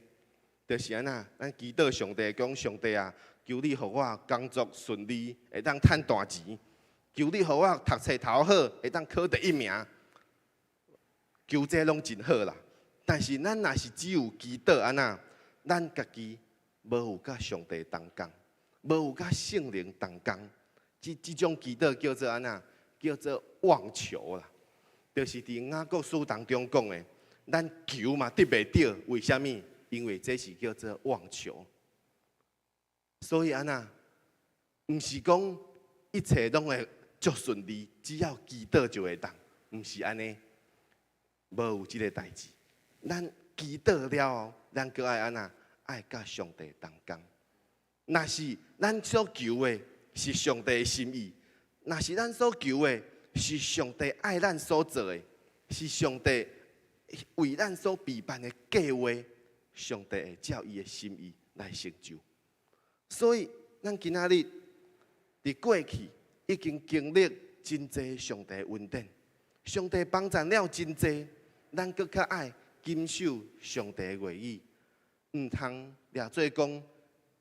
Speaker 4: 就是按怎，咱祈禱上帝講上帝啊，求你予我工作順利，會當趁大錢；求你予我讀冊頭好，會當考第一名。求這攏真好啦，但是咱若是只有祈禱按怎，咱家己無有佮上帝同工，無有佮聖靈同工，這種祈禱叫做按怎？叫做妄求啦。就是佇雅各書當中講的。咱求嘛得袂著，為啥物？因為這是叫做妄求。所以按怎，毋是講一切攏會足順利，只要祈禱就會當，毋是按呢，無有這个代誌。咱祈禱了後，咱閣愛按怎？愛佮上帝同工。若是咱所求的是上帝的心意，若是咱所求的是上帝愛咱所做的，是上帝為咱所備辦的計劃，上帝會照伊的心意來成就。所以，咱今仔日佇過去已經經歷真濟上帝的恩典，上帝幫贊了真濟，咱閣較愛謹守上帝的話語，毋通掠做講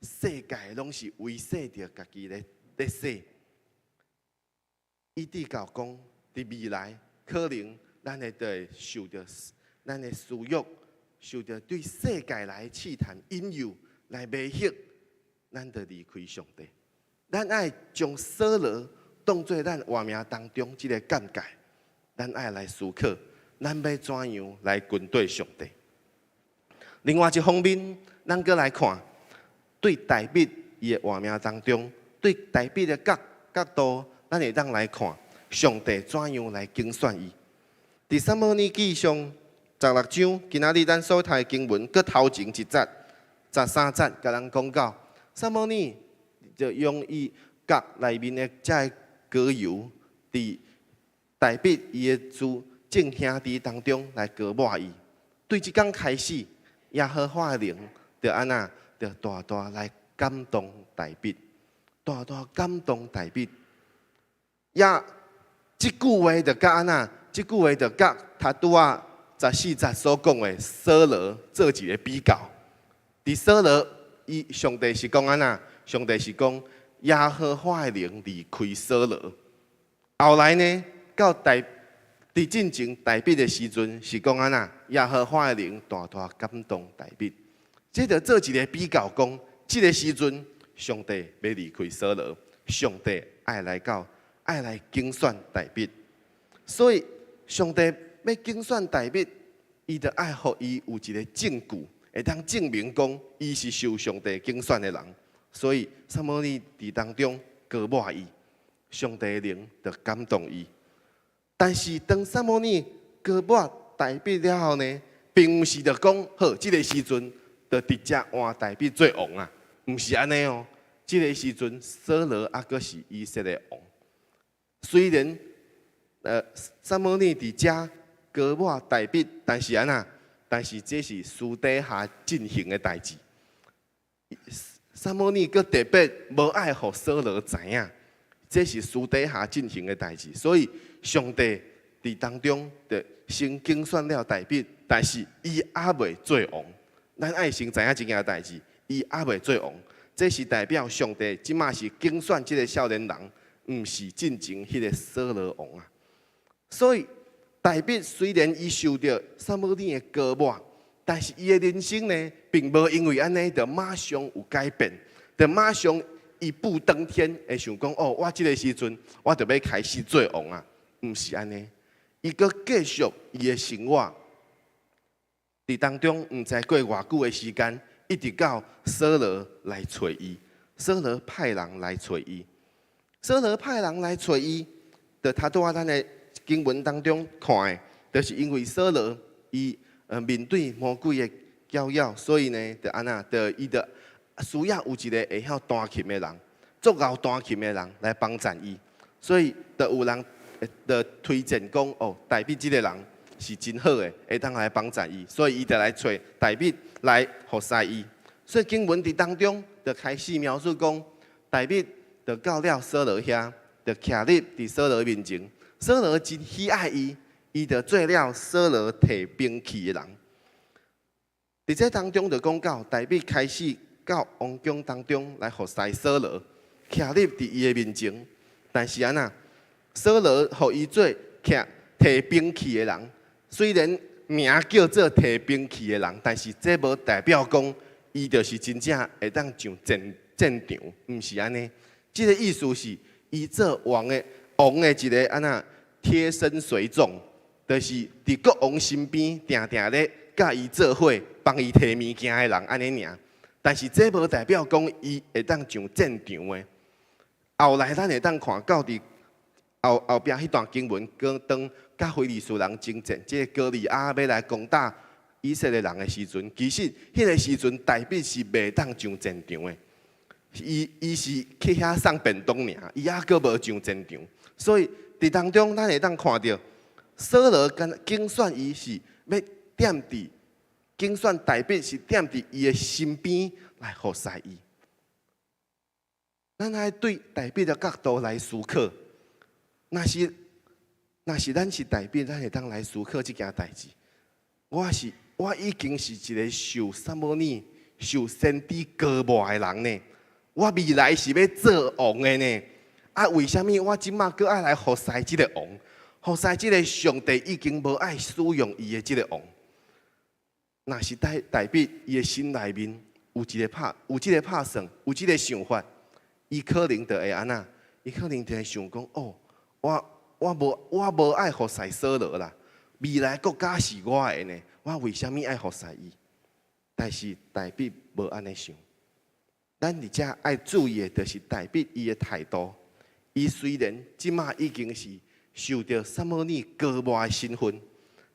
Speaker 4: 世界攏是圍勢著家己咧咧洗。以致到講佇未來可能咱會會受著咱的私欲，受著對世界來試探引誘來迷惑，咱就離開上帝。咱愛將掃羅當做咱活命當中這个鑑戒，咱愛來思考，咱欲怎樣來跟綴上帝。另外一方面，咱閣來看，對大衛伊的活命當中，對大衛的角度，咱會當來看上帝怎樣來揀選伊。佇撒母耳記上十六章，今仔日咱所讀的經文，閣頭前一節、13節，共咱講到，撒母耳就用伊角內面的這个膏油，佇大衛伊的諸眾兄弟當中來膏抹伊。對這工開始，耶和華的靈就按怎，就大大來感動大衛，大大感動大衛。也這句話就佮按怎？這句話就佮頭拄仔14節所講的掃羅做一个比較。佇掃羅，伊上帝是講按怎？上帝是講耶和華的靈離開掃羅。後來呢，到大佇進前大衛的時陣是講按怎？耶和華的靈大大感動大衛。這就做一个比較，講這个時陣上帝欲離開掃羅，上帝愛來到，愛來揀選大衛。所以上帝欲揀選大衛，伊就愛予伊有一个證據，會當證明講伊是受上帝揀選的人。所以撒母耳佇當中膏抹伊，上帝的靈就感動伊。但是當撒母耳膏抹大衛了後呢，並毋是就講好，這个時陣就直接換大衛做王啊，毋是按呢哦。這个時陣掃羅猶閣是以色列王。雖然撒母耳佇遮膏抹大衛，但是按怎？但是這是私底下進行的代誌。撒母耳閣特別無愛予掃羅知影，這是私底下進行的代誌。所以上帝佇當中就先揀選了大衛，但是伊猶未做王。咱愛先知影這件代誌，伊猶未做王，這是代表上帝這馬是揀選這个少年人，毋是進前彼个掃羅王啊。所以大衛雖然伊受著撒母耳的膏抹，但是伊的人生呢，並無因為按呢就馬上有改變，就馬上一步登天，會想講哦，我這个時陣我就欲開始做王啊，毋是按呢。伊閣繼續伊的生活，佇當中毋知過偌久的時間，一直到掃羅來揣伊，掃羅派人來揣伊，掃羅派人來揣伊，就頭拄仔咱的經文當中看的，就是因為掃羅伊面對魔鬼的攪擾，所以呢，就按怎，就伊就需要有一个會曉彈琴的人，足𠢕彈琴的人來幫贊伊，所以就有人就推薦講哦，大衛這个人是真好的，會當來幫贊伊，所以伊就來揣大衛來服侍伊。所以經文佇當中就開始描述講，大衛就到了掃羅遐，就徛立佇掃羅面前，掃羅真喜愛伊，伊就做了掃羅提兵器的人。佇這當中就講到，大衛開始到王宮當中來服侍掃羅，徛立佇伊的面前。但是按怎，掃羅予伊做徛提兵器的人，雖然名叫做提兵器的人，但是這無代表講伊就是真正會當上戰戰場，毋是按呢。這个意思是，伊做王的一个按怎貼身隨從，就是佇國王身邊定定咧佮伊做伙，幫伊提物件的人按呢爾。但是這無代表講伊會當上戰場的。後來咱會當看到佇後後壁彼段經文，講當佮非利士人爭戰，這个歌利亞欲來攻打以色列人的時陣，其實彼个時陣大衛是袂當上戰場的。伊伊是去遐送便當爾，伊猶閣無上戰場。所以佇當中，咱會當看著掃羅敢揀選伊是欲踮佇揀選大衛是踮佇伊的身邊來服侍伊。咱愛對大衛的角度來思考，若是若是咱是大衛，咱會當來思考這件代誌。我是我已經是一个受撒母耳、受先知膏抹的人呢。我未來是欲做王的呢。啊，為啥物我這馬閣愛來服侍這个王？服侍這个上帝已經無愛使用伊的這个王。若是大大衛伊的心內面有一个拍，有這个拍算，有這个想法，伊可能就會按怎？伊可能就會想講：哦，我我無我無愛服侍掃羅啦，未來國家是我的呢，我為啥物愛服侍伊？但是大衛無按呢想。咱佇遮愛注意的，就是大衛伊的態度。伊雖然這馬已經是受著撒母耳膏抹的身份，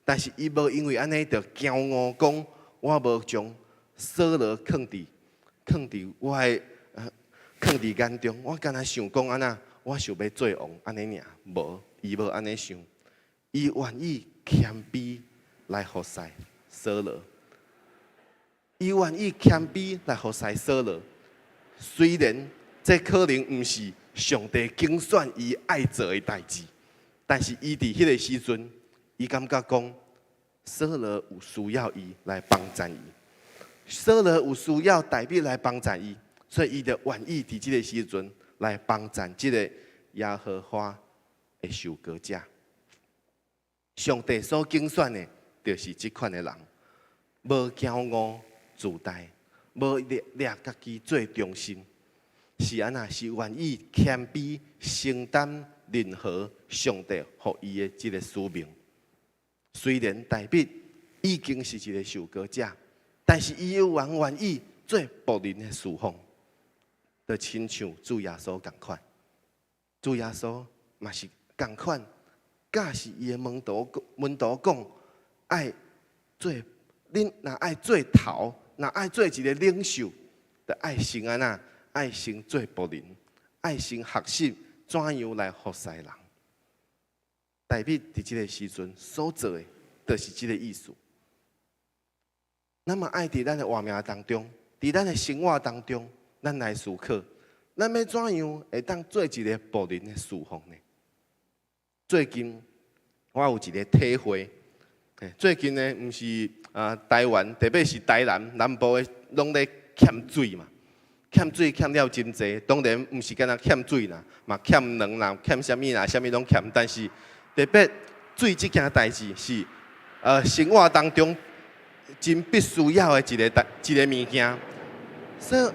Speaker 4: 但是伊無因為按呢就驕傲講，我無將掃羅囥佇囥佇我的囥佇眼中，我敢若想講按怎，我想欲做王按呢爾，無，伊無按呢想，伊願意謙卑來服侍掃羅，伊願意謙卑來服侍掃羅。雖然這可能毋是上帝揀選伊愛做的代誌，但是伊佇彼个時陣，伊感覺講掃羅有需要伊來幫贊伊，掃羅有需要大衛來幫贊伊，所以伊就願意佇這个時陣來幫贊這个耶和華的受膏者。上帝所揀選的，就是這款的人，無驕傲自大，無掠掠家己做中心，是按怎？是願意謙卑承擔任何上帝予伊的這个使命。雖然大衛已經是一个受膏者，但是伊猶原願意做僕人的侍奉，就親像主耶穌仝款。主耶穌嘛是仝款，教示伊的門徒門徒講，愛做恁若愛做頭，若愛做一个領袖，就愛先按怎？愛先做僕人，愛先學習怎樣來服侍人。大衛佇這个時陣所做的，就是這个意思。咱嘛愛佇咱的活命當中，佇咱的生活當中，咱來思考，咱欲怎樣會當做一个僕人的侍奉呢？最近我有一个體會，最近呢，毋是啊，台灣特別是台南南部的，攏咧欠水嘛，欠水欠了真濟。當然毋是干焦欠水啦，嘛欠糧啦，欠啥物啦，啥物攏欠。但是特別水這件代誌是生活當中真必須要的一个代一个物件。所以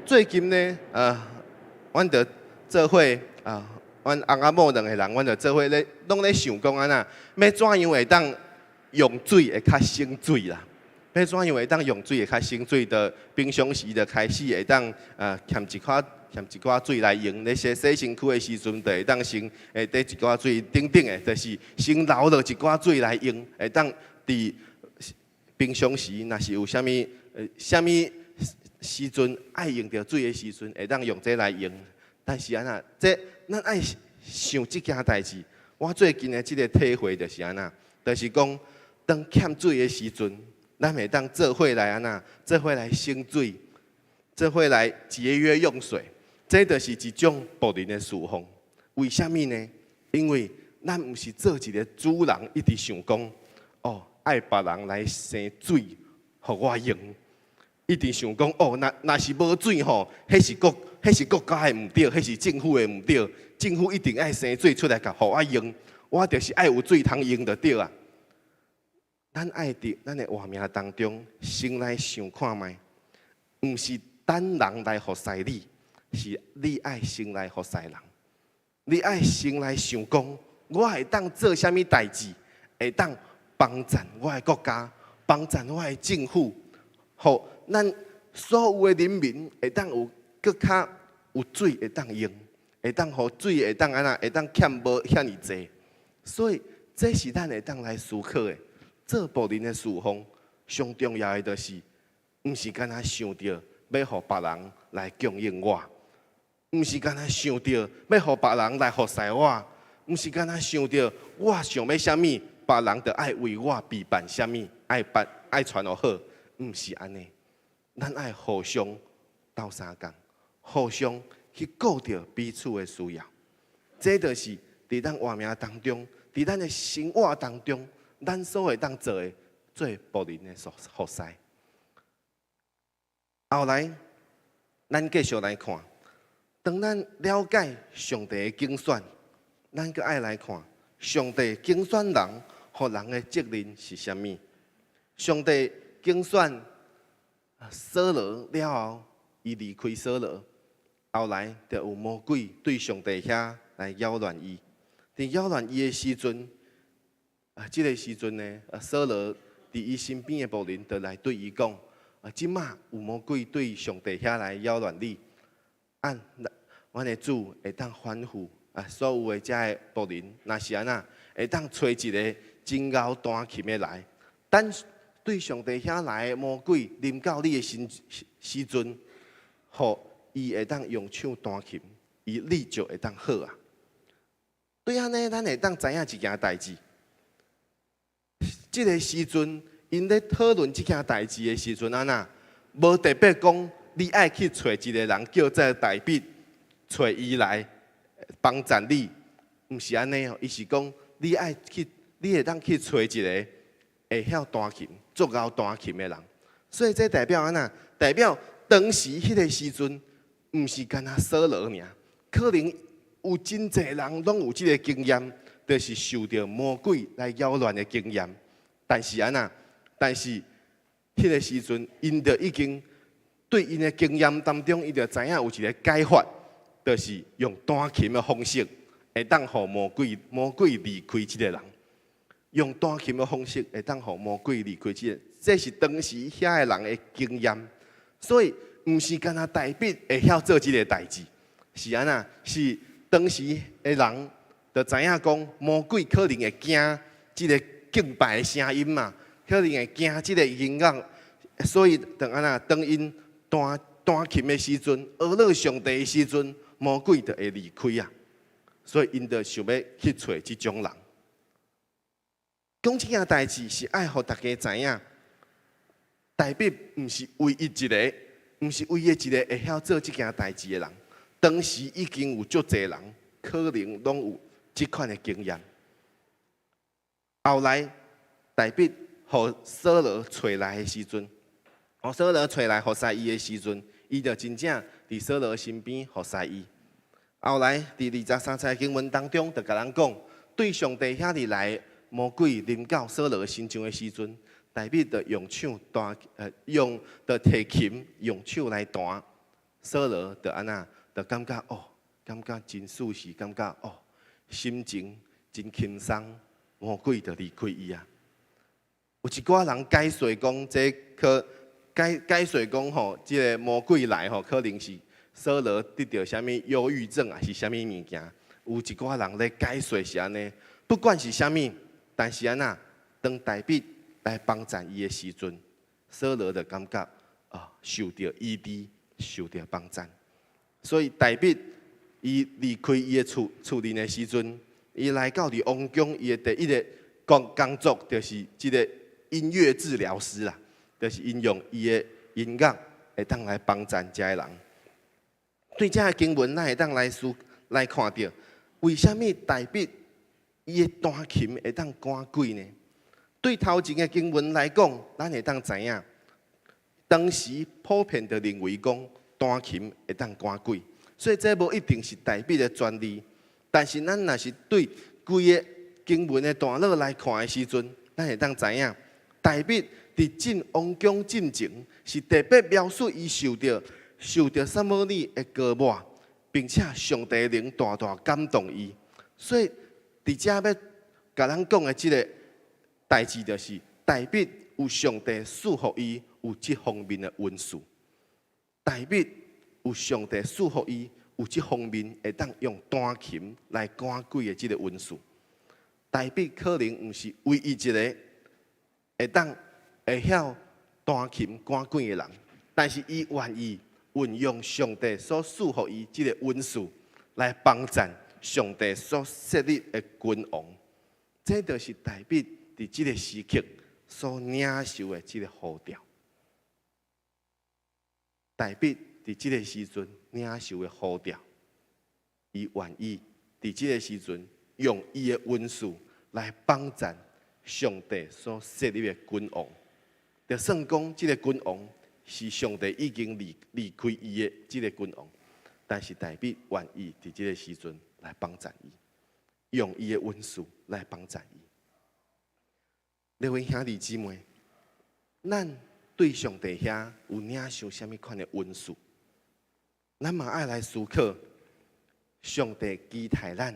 Speaker 4: 最近呢，阮就做伙啊，阮翁仔某兩个人，阮就做伙咧，攏咧想講按怎，欲怎樣會當用水會較省水啦？欲怎樣會當用水會較省水？就平常時就開始會當欠一寡欠一寡水來用，咧洗洗身軀的時陣，就會當先會滴一寡水，等等的，就是先留落一寡水來用，會當佇平常時若是有啥物啥物時陣愛用著水的時陣，會當用這來用。但是按怎，這咱愛想這件代誌。我最近的這个體會就是按怎，就是講當欠水的時陣，咱會當做伙來按怎，做伙來省水，做伙來節約用水。這就是一種僕人的侍奉。為啥物呢？因為咱毋是做一个主人，一直想講，哦，愛別人來生水，予我用。一直想講，哦，若若是無水吼，彼是國家的毋對，彼是政府的毋對，政府一定愛生水出來，共予我用。我就是愛有水通用就對啊。咱愛佇咱的活命當中，先來想看覓，毋是等人來服侍你，是你愛先來服侍人。你愛先來想講，我會當做啥物代誌，會當幫贊我的國家，幫贊我的政府，予咱所有的人民會當有閣較有水會當用，會當予水會當按怎，會當欠無遐爾濟。所以這是咱會當來思考的。做僕人的侍奉，上重要的就是，毋是干焦想著欲予別人來供應我，毋是干焦想著欲予別人來服侍我，毋是干焦想著我想欲啥物，別人就愛為我備辦啥物，愛辦愛傳予好，毋是按呢。咱愛互相鬥相共，互相去顧著彼此的需要。這就是佇咱活命當中，佇咱的生活當中，咱所會當做的做僕人的服侍。後來，咱繼續來看，當咱了解上帝的揀選，咱閣愛來看上帝揀選人，予人的責任是啥物？上帝揀選掃羅了後，伊離開掃羅，後來就有魔鬼對上帝遐來擾亂伊。佇擾亂伊的時陣，啊，這个時陣呢，掃羅佇伊身邊的僕人就來對伊講：啊，這馬有魔鬼對上帝遐來擾亂你，按阮的主會當吩咐啊，所有的遮个僕人，若是按怎，會當揣一个真𠢕彈琴的來，等對上帝遐來的魔鬼臨到你的身時陣，予伊會當用手彈琴，伊你就會當好啊。對按呢，咱會當知影一件代誌。這个時陣，𪜶咧討論這件代誌的時陣，按怎無特別講，你愛去揣一个人叫做大衛，揣伊來幫贊你，毋是按呢哦。伊是講，你愛去，你會當去揣一个會曉彈琴、足𠢕彈琴的人。所以這代表按怎？代表當時彼个時陣，毋是干焦掃羅爾，可能有真濟人攏有這个經驗，就是受著魔鬼來擾亂的經驗。但是按怎？但是彼个時陣，𪜶就已經對𪜶的經驗當中，伊就知影有一个解法，就是用彈琴的方式，會當予魔鬼離開這个人。用彈琴的方式，會當予魔鬼離開這个，這是當時遐个人的經驗。所以，毋是干焦大衛會曉做這个代誌，是按怎？是當時的人就知影講，魔鬼可能會驚這个敬拜的聲音嘛，可能會驚這个音樂，所以當按怎？當𪜶彈彈琴的時陣，呵咾上帝的時陣，魔鬼就會離開啊。所以𪜶就想欲去揣這種人。講這件代誌是愛予大家知影，大衛毋是唯一一个，毋是唯一一个會曉做這件代誌的人。當時已經有足濟人可能攏有這款的經驗。後來大衛予掃羅揣來的時陣，予掃羅揣來服侍伊的時陣，伊就真正佇掃羅身邊服侍伊。後來佇23節經文當中，就共咱講，對上帝遐爾來魔鬼臨到掃羅身上的時陣，大衛就用手彈，用就提琴用手來彈，掃羅就按怎，就感覺哦，感覺真舒適，感覺哦，心情真輕鬆，魔鬼就離開伊啊。有一寡人解釋講，這可解釋講吼，這个魔鬼來吼，可能是掃羅得著啥物憂鬱症，抑是啥物物件。有一寡人咧解釋是按呢，不管是啥物，但是按怎，當大衛來幫贊伊的時陣，掃羅就感覺啊，受著醫治，受著幫贊。所以大衛伊離開伊的厝裡的時陣，伊來到佇王宮，伊的第一个工作就是這个音樂治療師啦，就是𪜶用伊的音樂會當來幫贊遮的人。對這个經文，咱會當來思來看著，為啥物大衛伊的彈琴會當趕鬼呢？對頭前的經文來講，咱會當知影，當時普遍就認為講彈琴會當趕鬼，所以這無一定是大衛的專利。但是咱若是對規個經文的段落來看的時陣，咱會當知影，大衛佇進王宮進前是特別描述伊受著撒母耳的膏抹，並且上帝靈大大感動伊。所以佇遮欲共咱講的這个代誌，就是大衛有上帝賜予伊有這方面的恩賜。大衛有上帝賜予伊有這方面會當用彈琴來趕鬼的這个恩賜。大衛可能毋是唯一一个會當會曉彈琴趕鬼的人，但是伊願意運用上帝所賜予伊這个恩賜來幫贊上帝所設立的君王。這就是大衛佇這个時刻所領受的這个呼召。大衛佇這个時陣領受的呼召，伊願意佇這个時陣用伊的恩賜來幫贊上帝所設立的君王。就算講這个君王是上帝已經離開伊的這个君王，但是大衛願意佇這个時陣來幫贊伊，用伊的恩賜來幫贊伊。各位兄弟姊妹，咱對上帝遐有領受啥物款的恩賜？咱嘛愛來思考，上帝期待咱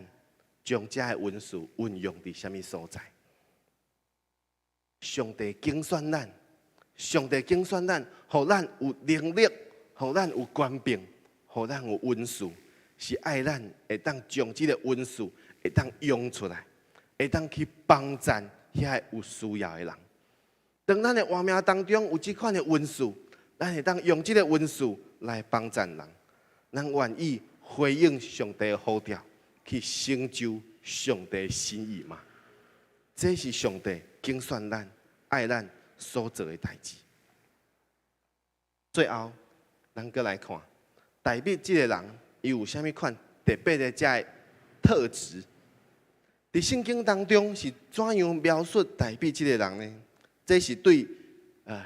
Speaker 4: 將這个恩賜運用佇啥物所在？上帝揀選咱，上帝揀選咱，予咱有能力，予咱有權柄，予咱有恩賜，是愛咱會當將這个恩賜會當用出來，會當去幫贊遐个有需要的人。當咱的活命當中有這款的恩賜，咱會當用這个恩賜來幫贊人。咱願意回應上帝的呼召，去成就上帝的心意嗎？這是上帝揀選咱、愛咱所做的代誌。最後，咱閣來看大衛這个人，伊有啥物款特別的這个特質？佇聖經當中是怎樣描述大衛這个人呢？這是對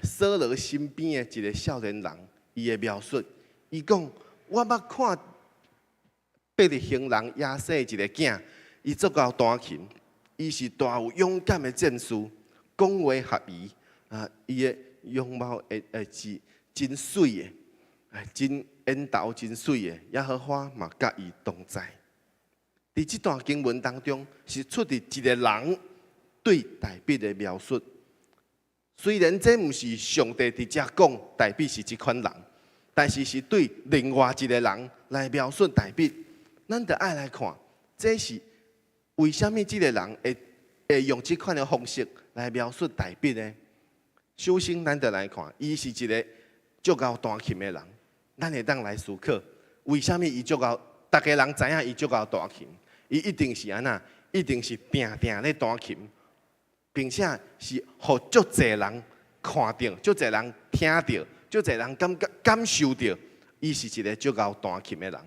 Speaker 4: 掃羅身邊的一个少年人，伊的描述。伊講：我捌看伯利恆人耶西一个囝，伊足𠢕彈琴，伊是大有勇敢的戰士，講話合宜啊，伊的容貌會是真媠的，真緣投真媠的，耶和華嘛佮伊同在。佇這段經文當中，是出佇一个人對大衛的描述。雖然這毋是上帝直接講大衛是這款人，但是是對另外一个人來描述大衛。咱著愛來看，這是為啥物這个人會用這款的方式來描述大衛呢？首先，咱著來看，伊是一个足𠢕彈琴的人，咱會當來思考，為啥物伊足𠢕？逐家人知影伊足𠢕彈琴，伊一定是按怎？一定是定定咧彈琴，並且是予足濟人看著，足濟人聽著，足濟人感覺感受著，伊是一个足𠢕彈琴的人，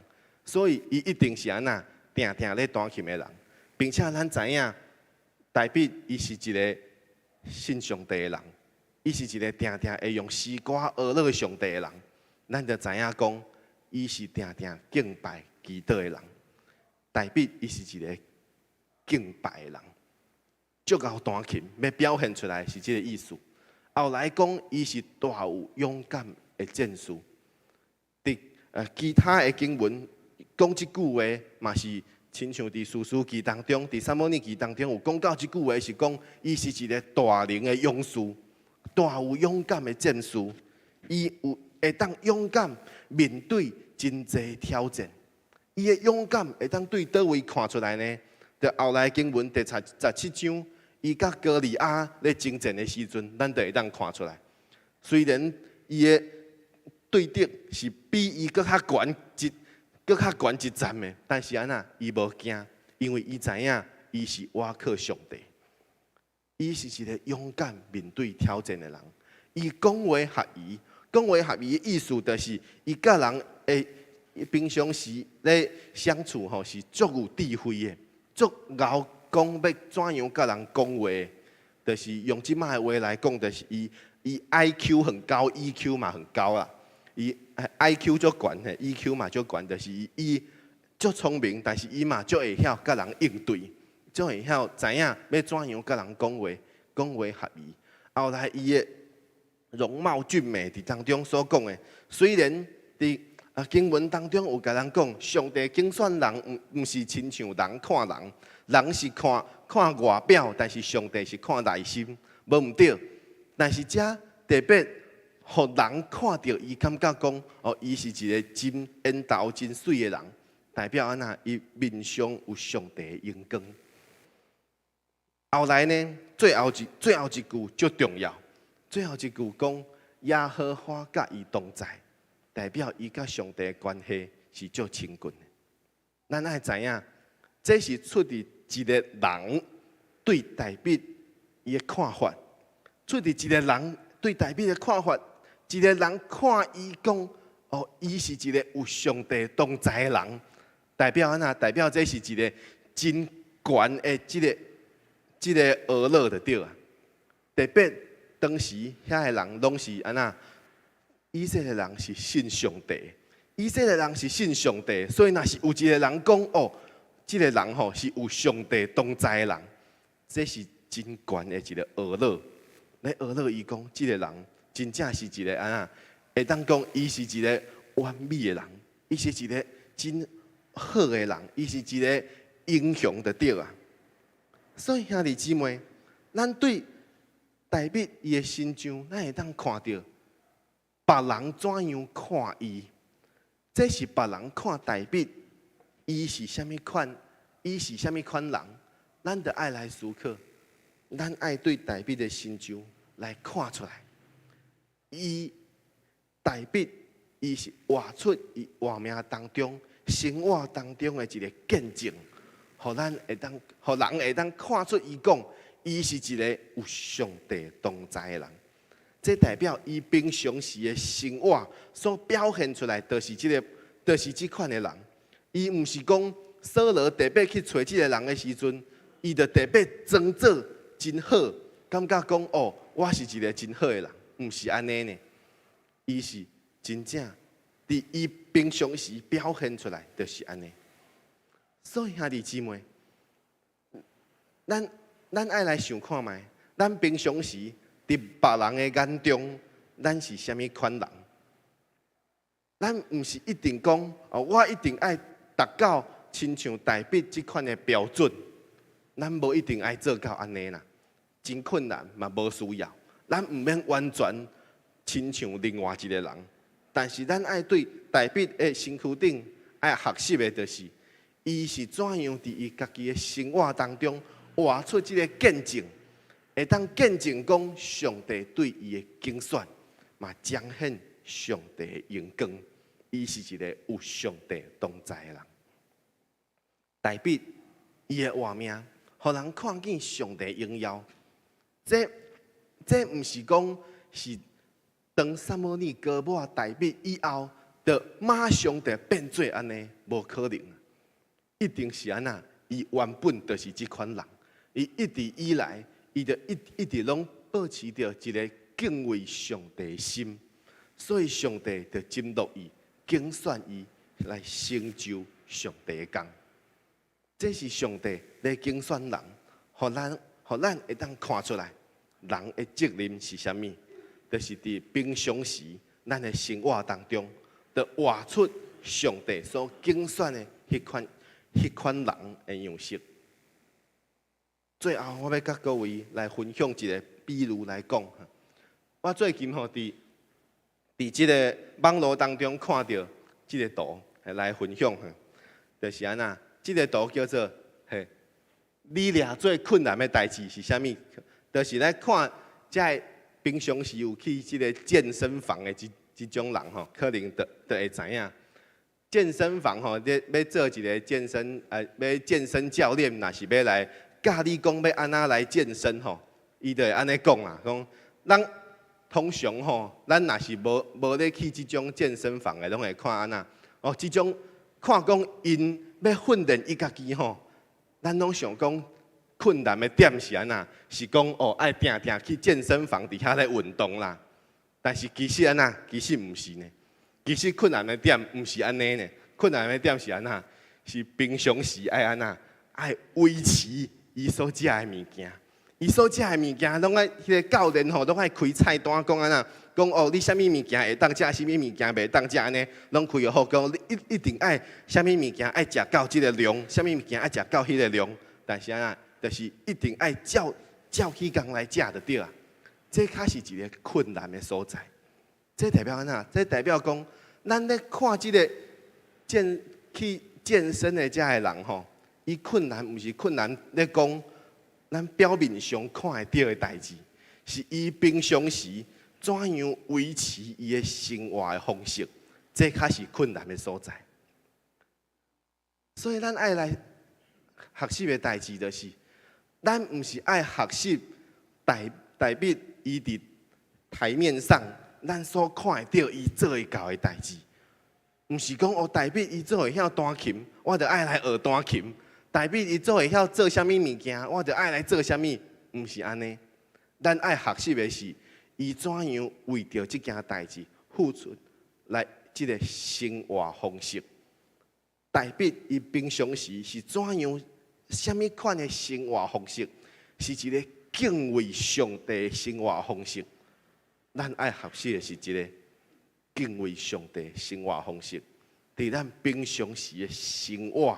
Speaker 4: 所以伊一定是按怎？定定咧彈琴的人，並且咱知影，大衛伊是一个信上帝的人，伊是一个定定會用詩歌呵咾上帝的人，咱就知影講，伊是定定敬拜祈禱的人。大衛伊是一个敬拜的人，足𠢕彈琴，欲表現出來是這个意思。後來講，伊是大有勇敢的戰士。佇其他的經文講這句話，嘛是親像佇士師記當中，佇撒母耳記當中有講到這句話，是講伊是一個大能的勇士，大有勇敢的戰士，伊有會當勇敢面對真濟挑戰。伊的勇敢會當對佗位看出來呢？就後來經文第17章，伊佮歌利亞咧爭戰的時陣，咱就會當看出來。雖然伊的對敵是比伊閣較懸一、閣較懸一層的，但是按怎伊無驚，因為伊知影伊是倚靠上帝。伊是一個勇敢面對挑戰的人。伊講話合宜，講話合宜的意思就是伊佮人的平常時咧相處吼是足有智慧的，足𠢕講欲怎樣佮人講話，就是用這擺的話來講，就是伊 IQ 很高，EQ 嘛很高啦。伊 IQ 足懸嘿，EQ 嘛足懸，就是伊足聰明，但是伊嘛足會曉佮人應對，足會曉知影欲怎樣佮人講話，講話合宜。後來伊的容貌俊美，佇當中所講的，雖然佇經文當中有共咱講，上帝揀選人，毋是親像人看人，人是看看外表，但是上帝是看內心，無毋對。但是遮特別，予人看著伊，感覺講哦，伊是一個真緣投、真媠的人，代表按怎？伊面上有上帝的榮光。後來呢，最後一句足重要，最後一句講耶和華佮伊同在，代表伊佮上帝的關係是足親近的。咱愛知影，這是出佇一個人對大衛伊的看法，出佇一個人對大衛的看法，一個人看伊講，哦，伊是一個有上帝同在的人，代表按怎？代表這是一個真懸的這個學樂就對啊。特別當時遐个人攏是按怎？以色列人是信上帝，以色列人是信上帝，所以若是有一個人講哦，這個人吼是有上帝同在的人，這是真懸的一個學樂。咧學樂伊講，這個人真正是一個按怎？會當講伊是一個完美的人，伊是一個真好的人，伊是一個英雄就對啊。所以兄弟姊妹，咱對大衛伊的身上，咱會當看著別人怎樣看伊，這是別人看大衛，伊是啥物款，伊是啥物款人，咱著愛來思考，咱愛對大衛的身上來看出來，伊大衛伊是活出伊活命當中、生活當中的一個見證，予咱會當，予人會當看出伊講，伊是一個有上帝同在的人。這代表伊平常時的生活所表現出來，就是這個，就是這款的人。伊毋是講掃羅特別去揣這個人的時陣，伊就特別裝作真好，感覺講哦，我是一個真好的人，毋是按呢呢。伊是真正佇伊平常時表現出來，就是按呢。所以兄弟姊妹，咱愛來想看覓，咱平常時佇別人的眼中，咱是啥物款人？咱毋是一定講哦，我一定愛達到親像大衛這款的標準，咱無一定愛做到按呢啦，真困難嘛，無需要。咱毋免完全親像另外一個人，但是咱愛對大衛的身軀頂愛學習的，就是伊是怎樣佇伊家己的生活當中活出這個見證。會當見證講上帝對伊的揀選，嘛彰顯上帝的榮光。伊是一個有上帝同在的人。大衛伊的活命，予人看見上帝榮耀。這毋是講是當撒母耳膏抹大衛以後，就馬上就變做按呢，無可能。一定是按怎？伊原本就是這款人，伊一直以來。伊就一直攏保持著一個敬畏上帝的心，所以上帝就真樂意揀選伊來成就上帝的工。這是上帝咧揀選人，予咱會當看出來，人的責任是啥物？就是佇平常時咱的生活當中，就活出上帝所揀選的彼款人的樣式。最後，我欲佮各位來分享一个比喻來講。我最近吼佇這个網路當中看著這个圖來分享，就是按怎？這个圖叫做嘿，你掠最困難的代誌是啥物？就是來看這个平常時有去這个健身房的這種人吼，可能就會知影。健身房吼，欲做一个健身，欲健身教練，若是欲來教你講欲按怎來健身吼，伊就會按呢講啦，講咱通常吼，咱若是無咧去這種健身房的，攏會看按怎？哦，這種看講𪜶欲訓練伊家己吼，咱攏想講困難的點是按怎？是講哦，愛定定去健身房佇遐咧運動啦。但是其實按怎？其實毋是呢。其實困難的點毋是按呢呢，困難的點是按怎？是平常時愛按怎？愛維持伊所食的物件，伊所食的物件攏愛彼个教練吼，攏愛開菜單講按怎？講哦，你啥物物件會當食，啥物物件袂當食按呢？攏開好講，你一定愛啥物物件愛食到這个量，啥物物件愛食到彼个量。但是按怎？就是一定愛照照彼工來食就對啊。這較是一个困難的所在。這代表按怎？這代表講，咱咧看這个去健身的這个人吼，伊困難毋是困難咧講，咱表面上看會著的代誌，是伊平常時怎樣維持伊的生活的方式，這較是困難的所在。所以咱愛來學習的代誌就是，咱毋是愛學習大衛伊佇台面上，咱所看會著伊做會到的代誌，毋是講哦，大衛伊做會曉彈琴，我就愛來學彈琴。大衛伊做會曉做啥物物件，我就愛來做啥物，毋是按呢。咱愛學習的是，伊怎樣為著這件代誌付出來這个生活方式。大衛伊平常時是怎樣，啥物款的生活方式，是一个敬畏上帝的生活方式。咱愛學習的是這个敬畏上帝生活方式，佇咱平常時的生活，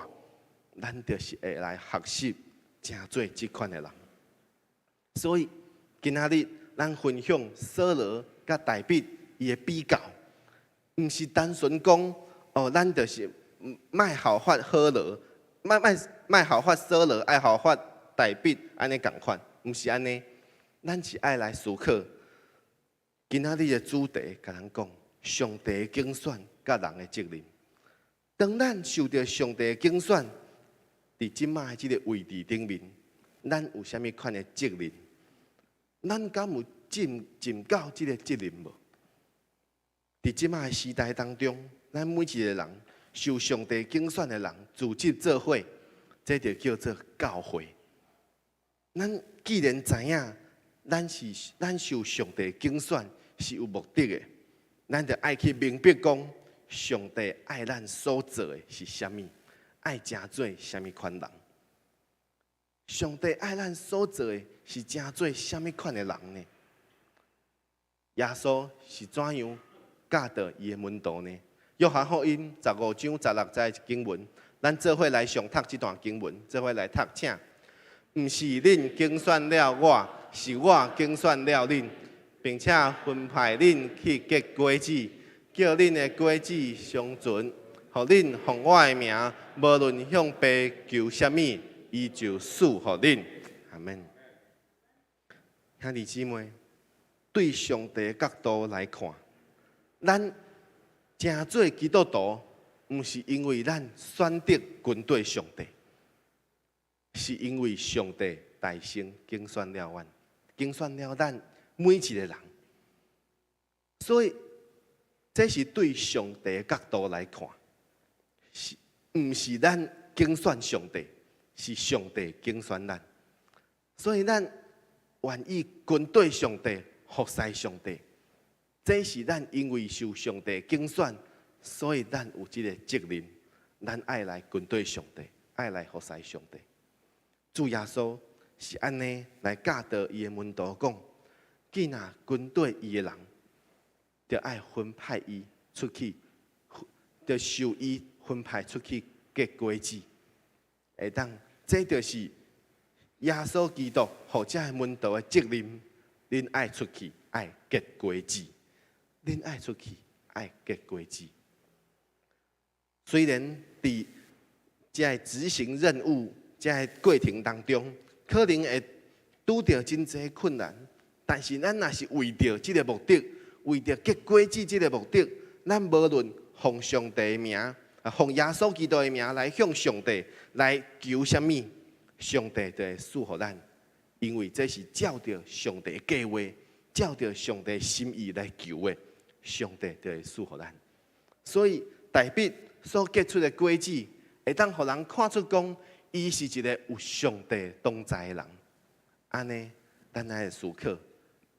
Speaker 4: 咱就是會來學習成做這款的人。所以今仔日咱分享掃羅佮大衛伊的比較，毋是單純講哦，咱就是莫效法掃羅，莫效法掃羅，愛效法大衛按呢仝款，毋是按呢，咱是愛來思考。今仔日的主題，共咱講上帝的揀選佮人的責任。當咱受著上帝的揀選，佇這擺的這个位置頂面，咱有啥物款的責任？咱敢有盡到這个責任無？佇這擺的時代當中，咱每一个人受上帝揀選的人，組織做伙，這就叫做教會。咱既然知影，咱受上帝揀選是有目的的，咱就愛去明白講，上帝愛咱所做的是啥物，愛成做啥物款人。上帝愛咱所做的是成做啥物款的人呢？耶穌是怎樣教導伊的門徒呢？約翰福音15章16節經文，咱做伙來誦讀這段經文，做伙來讀，請。毋是恁揀選了我，是我揀選了恁，並且分派恁去結果子，叫恁的果子長存，予恁奉我的名，無論向父求啥物，伊就賜予恁。阿門。兄弟姊妹，對上帝的角度來看，咱成做基督徒，毋是因為咱選擇跟綴上帝，是因為上帝大先揀選了阮，揀選了咱每一个人。所以，這是對上帝的角度來看，是毋是咱揀選上帝，是上帝揀選咱。所以，咱願意跟綴上帝，服侍上帝，這是咱因為受上帝揀選，所以咱有這个責任，咱愛來跟綴上帝，愛來服侍上帝。主耶穌是按呢來教導伊的門徒講：既若跟綴伊的人，就愛分派伊出去就受伊分派出去結果子，會當，這就是耶穌基督予這个門徒的責任。恁愛出去，愛結果子；恁愛出去，愛結果子。雖然佇這个執行任務這个過程當中，可能會拄著真濟困難，但是咱若是為著這个目的，為著結果子這个目的，咱無論奉上帝的名，奉耶穌基督的名來向上帝來求啥物，上帝就會賜予咱，因為這是照著上帝的計劃，照著上帝心意來求的，上帝就會賜予咱。所以大衛所結出的果子，會當予人看出講，伊是一个有上帝同在的人。按呢，咱愛思考，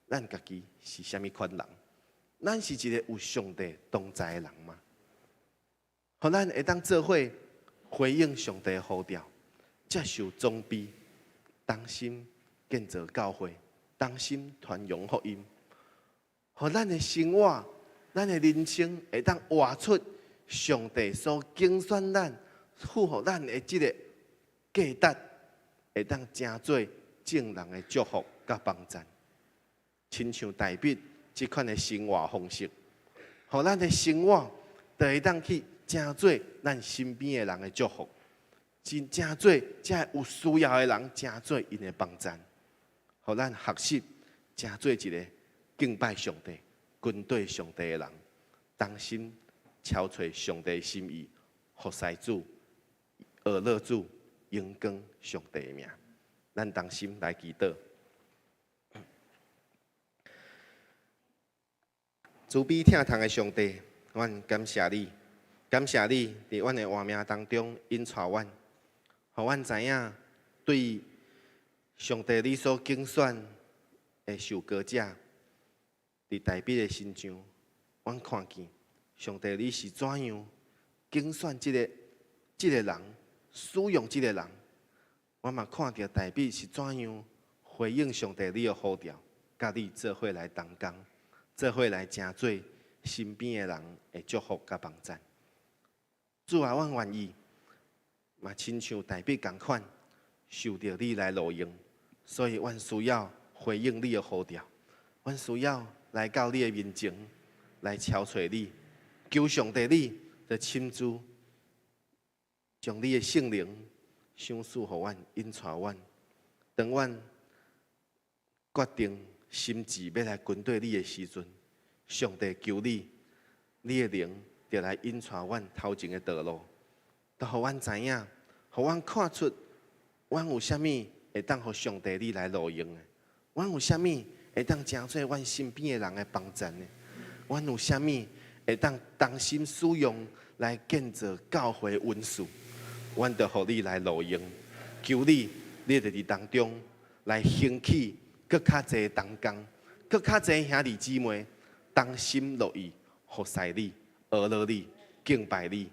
Speaker 4: 咱家己是啥物款人？咱是一个有上帝同在的人嗎？予咱會當做伙回應上帝的呼召，接受裝備，同心建造教會，同心傳揚福音，予咱的生活、咱的人生會當活出上帝所揀選咱、賦予咱的這个價值，會當成做眾人的祝福佮幫贊。親像大衛這款的生活方式，予咱的生活就會當去成做咱身邊的人的祝福，真成做這有需要的人，成做𪜶的幫贊，予咱學習成做一个敬拜上帝、跟隨上帝的人，同心朝揣上帝心意，服侍主、學樂主、榮光上帝的名。咱同心來祈禱。慈悲疼痛的上帝，阮感謝你，感謝你佇阮的活命當中引帶阮，予阮知影對上帝你所揀選的受膏者，佇大衛的身上，阮看見上帝你是怎樣揀選這个人，使用這个人，我嘛看著大衛是怎樣回應上帝你的呼召，佮你做伙來同工。做伙來成做身邊的人的祝福佮幫贊。主啊，阮願意嘛親像大衛仝款，受著你來路用，所以阮需要回應你的呼召，阮需要來到你的面前來朝揣你，求上帝你就親自將你的聖靈賞賜予阮，引帶阮，當阮決定心志欲來跟綴你的時陣，上帝求你，你的靈就來引帶阮頭前的道路，都予阮知影，予阮看出，阮有啥物會當予上帝你來路用的，阮有啥物會當成做阮身邊的人的幫贊的，阮有啥物會當同心使用來建造教會恩賜，阮就予你來路用，求你，你就佇當中來興起。閣較濟同工，閣較濟兄弟姊妹，同心樂意服侍你、學樂你、敬拜你，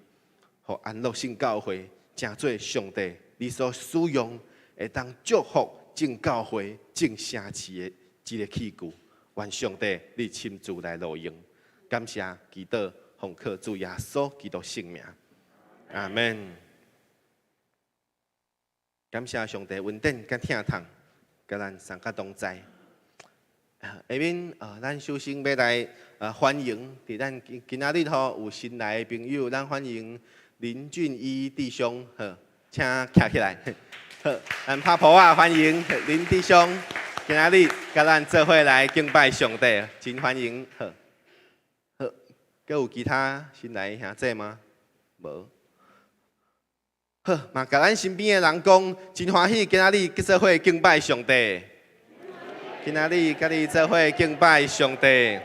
Speaker 4: 予安樂聖教會成做上帝你所使用，會當祝福眾教會、眾城市的這个器具。願上帝你親自來路用，感謝祈禱，奉靠主耶穌基督聖名，阿們。感謝上帝恩典佮疼痛。佮咱三個同在。下面咱首先欲來歡迎，佇咱今今仔日吼有新來的朋友，咱歡迎林俊一弟兄，好，請徛起來。好，咱拍噗仔歡迎林弟兄，今仔日佮咱做伙來敬拜上帝，真歡迎。好，好，閣有其他新來的兄弟嗎？無。好，嘛，共咱身邊的人講，真歡喜今仔日佮做伙敬拜上帝。今仔日佮你做伙敬拜上帝，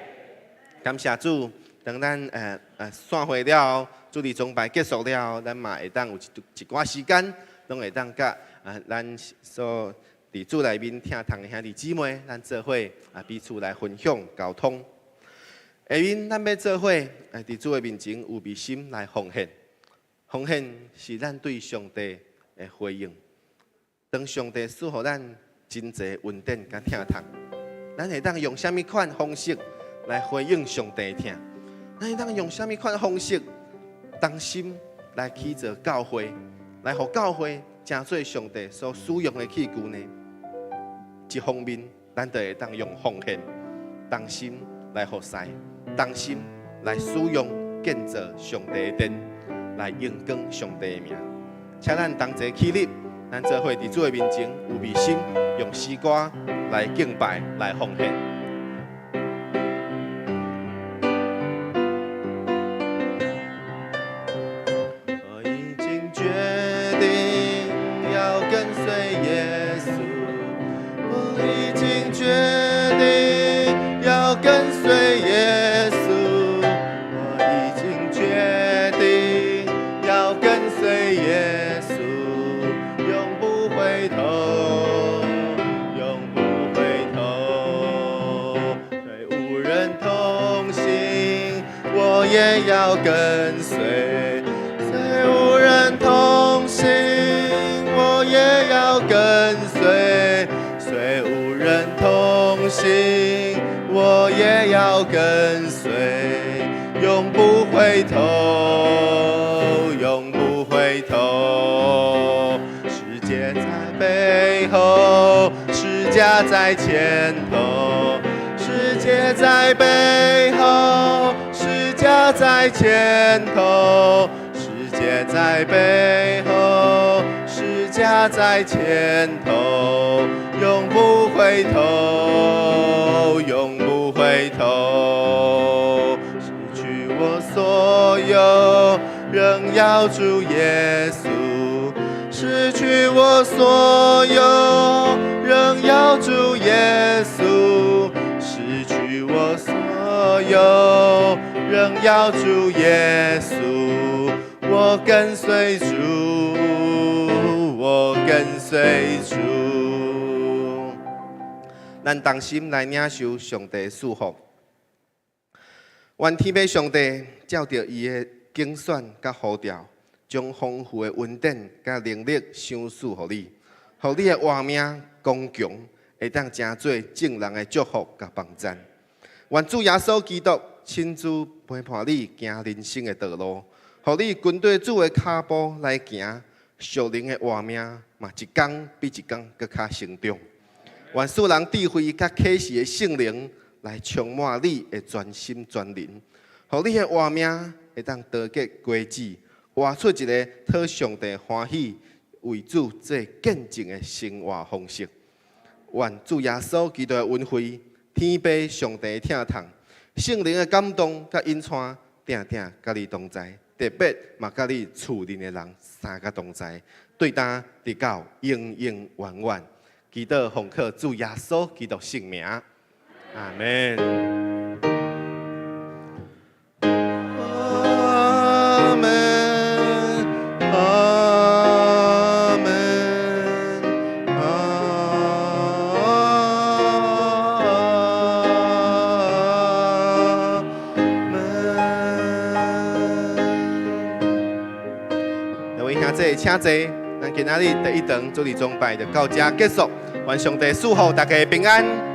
Speaker 4: 感謝主。當咱散會了後，主日崇拜結束了後，咱嘛會當有一一寡時間，攏會當佮咱所佇主內面疼痛的兄弟姊妹，咱做伙彼此來分享溝通。下面咱欲做伙佇主的面前預備心來奉獻。奉獻是咱對上帝的回應。當上帝賜予咱真濟恩典佮疼痛，咱會當用啥物款方式來回應上帝的疼？咱會當用啥物款方式同心來起造教會，來予教會成做上帝所使用的器具呢？一方面，咱就會當用奉獻、同心來服侍，同心來使用建造上帝的殿，來榮光上帝的名。請咱同齊起立，咱做伙佇主的面前，預備心，用詩歌來敬拜，來奉獻。我已經決定要跟隨耶穌，我已經決定要跟隨耶穌，我已經決定要跟隨耶穌，永不回頭，永不回頭。雖無人同行，我也要跟隨。雖無人同行，我也要跟隨；雖無人同行，我也要跟隨，永不回頭，永不回頭。世界在背後，十架在前頭。世界在背後，十架在前頭。世界在背後，十架在前頭，永不回頭，永不回頭。失去我所有，仍要主耶穌。失去我所有，仍要主耶穌。失去我所有，仍要主耶穌。我跟隨主，我跟隨主。咱同心來領受上帝的祝福。願天父上帝照著伊的揀選佮呼召，將豐富的恩典佮能力賞賜予你，予你的活命剛強，會當成做眾人的祝福佮幫贊。願主耶穌基督親自陪伴你行人生的道路，予你跟綴主的跤步來行，屬靈的活命嘛一工比一工閣較成長。願賜人智慧佮啟示的聖靈來充滿你的全心全靈，予你的活命會當多結果子，活出一个討上帝歡喜、為主做見證的生活方式。願主耶穌基督的恩惠、天父上帝的疼痛、聖靈的感動佮引帶，定定佮你同在，特別嘛佮你厝內的人三个同在，對今直到永永遠遠。祈禱奉靠主耶穌基督聖名，阿門。阿門，阿門，阿門。各位兄弟，請坐。咱今仔日第一堂主日崇拜就到這結束。願上帝賜福大家平安。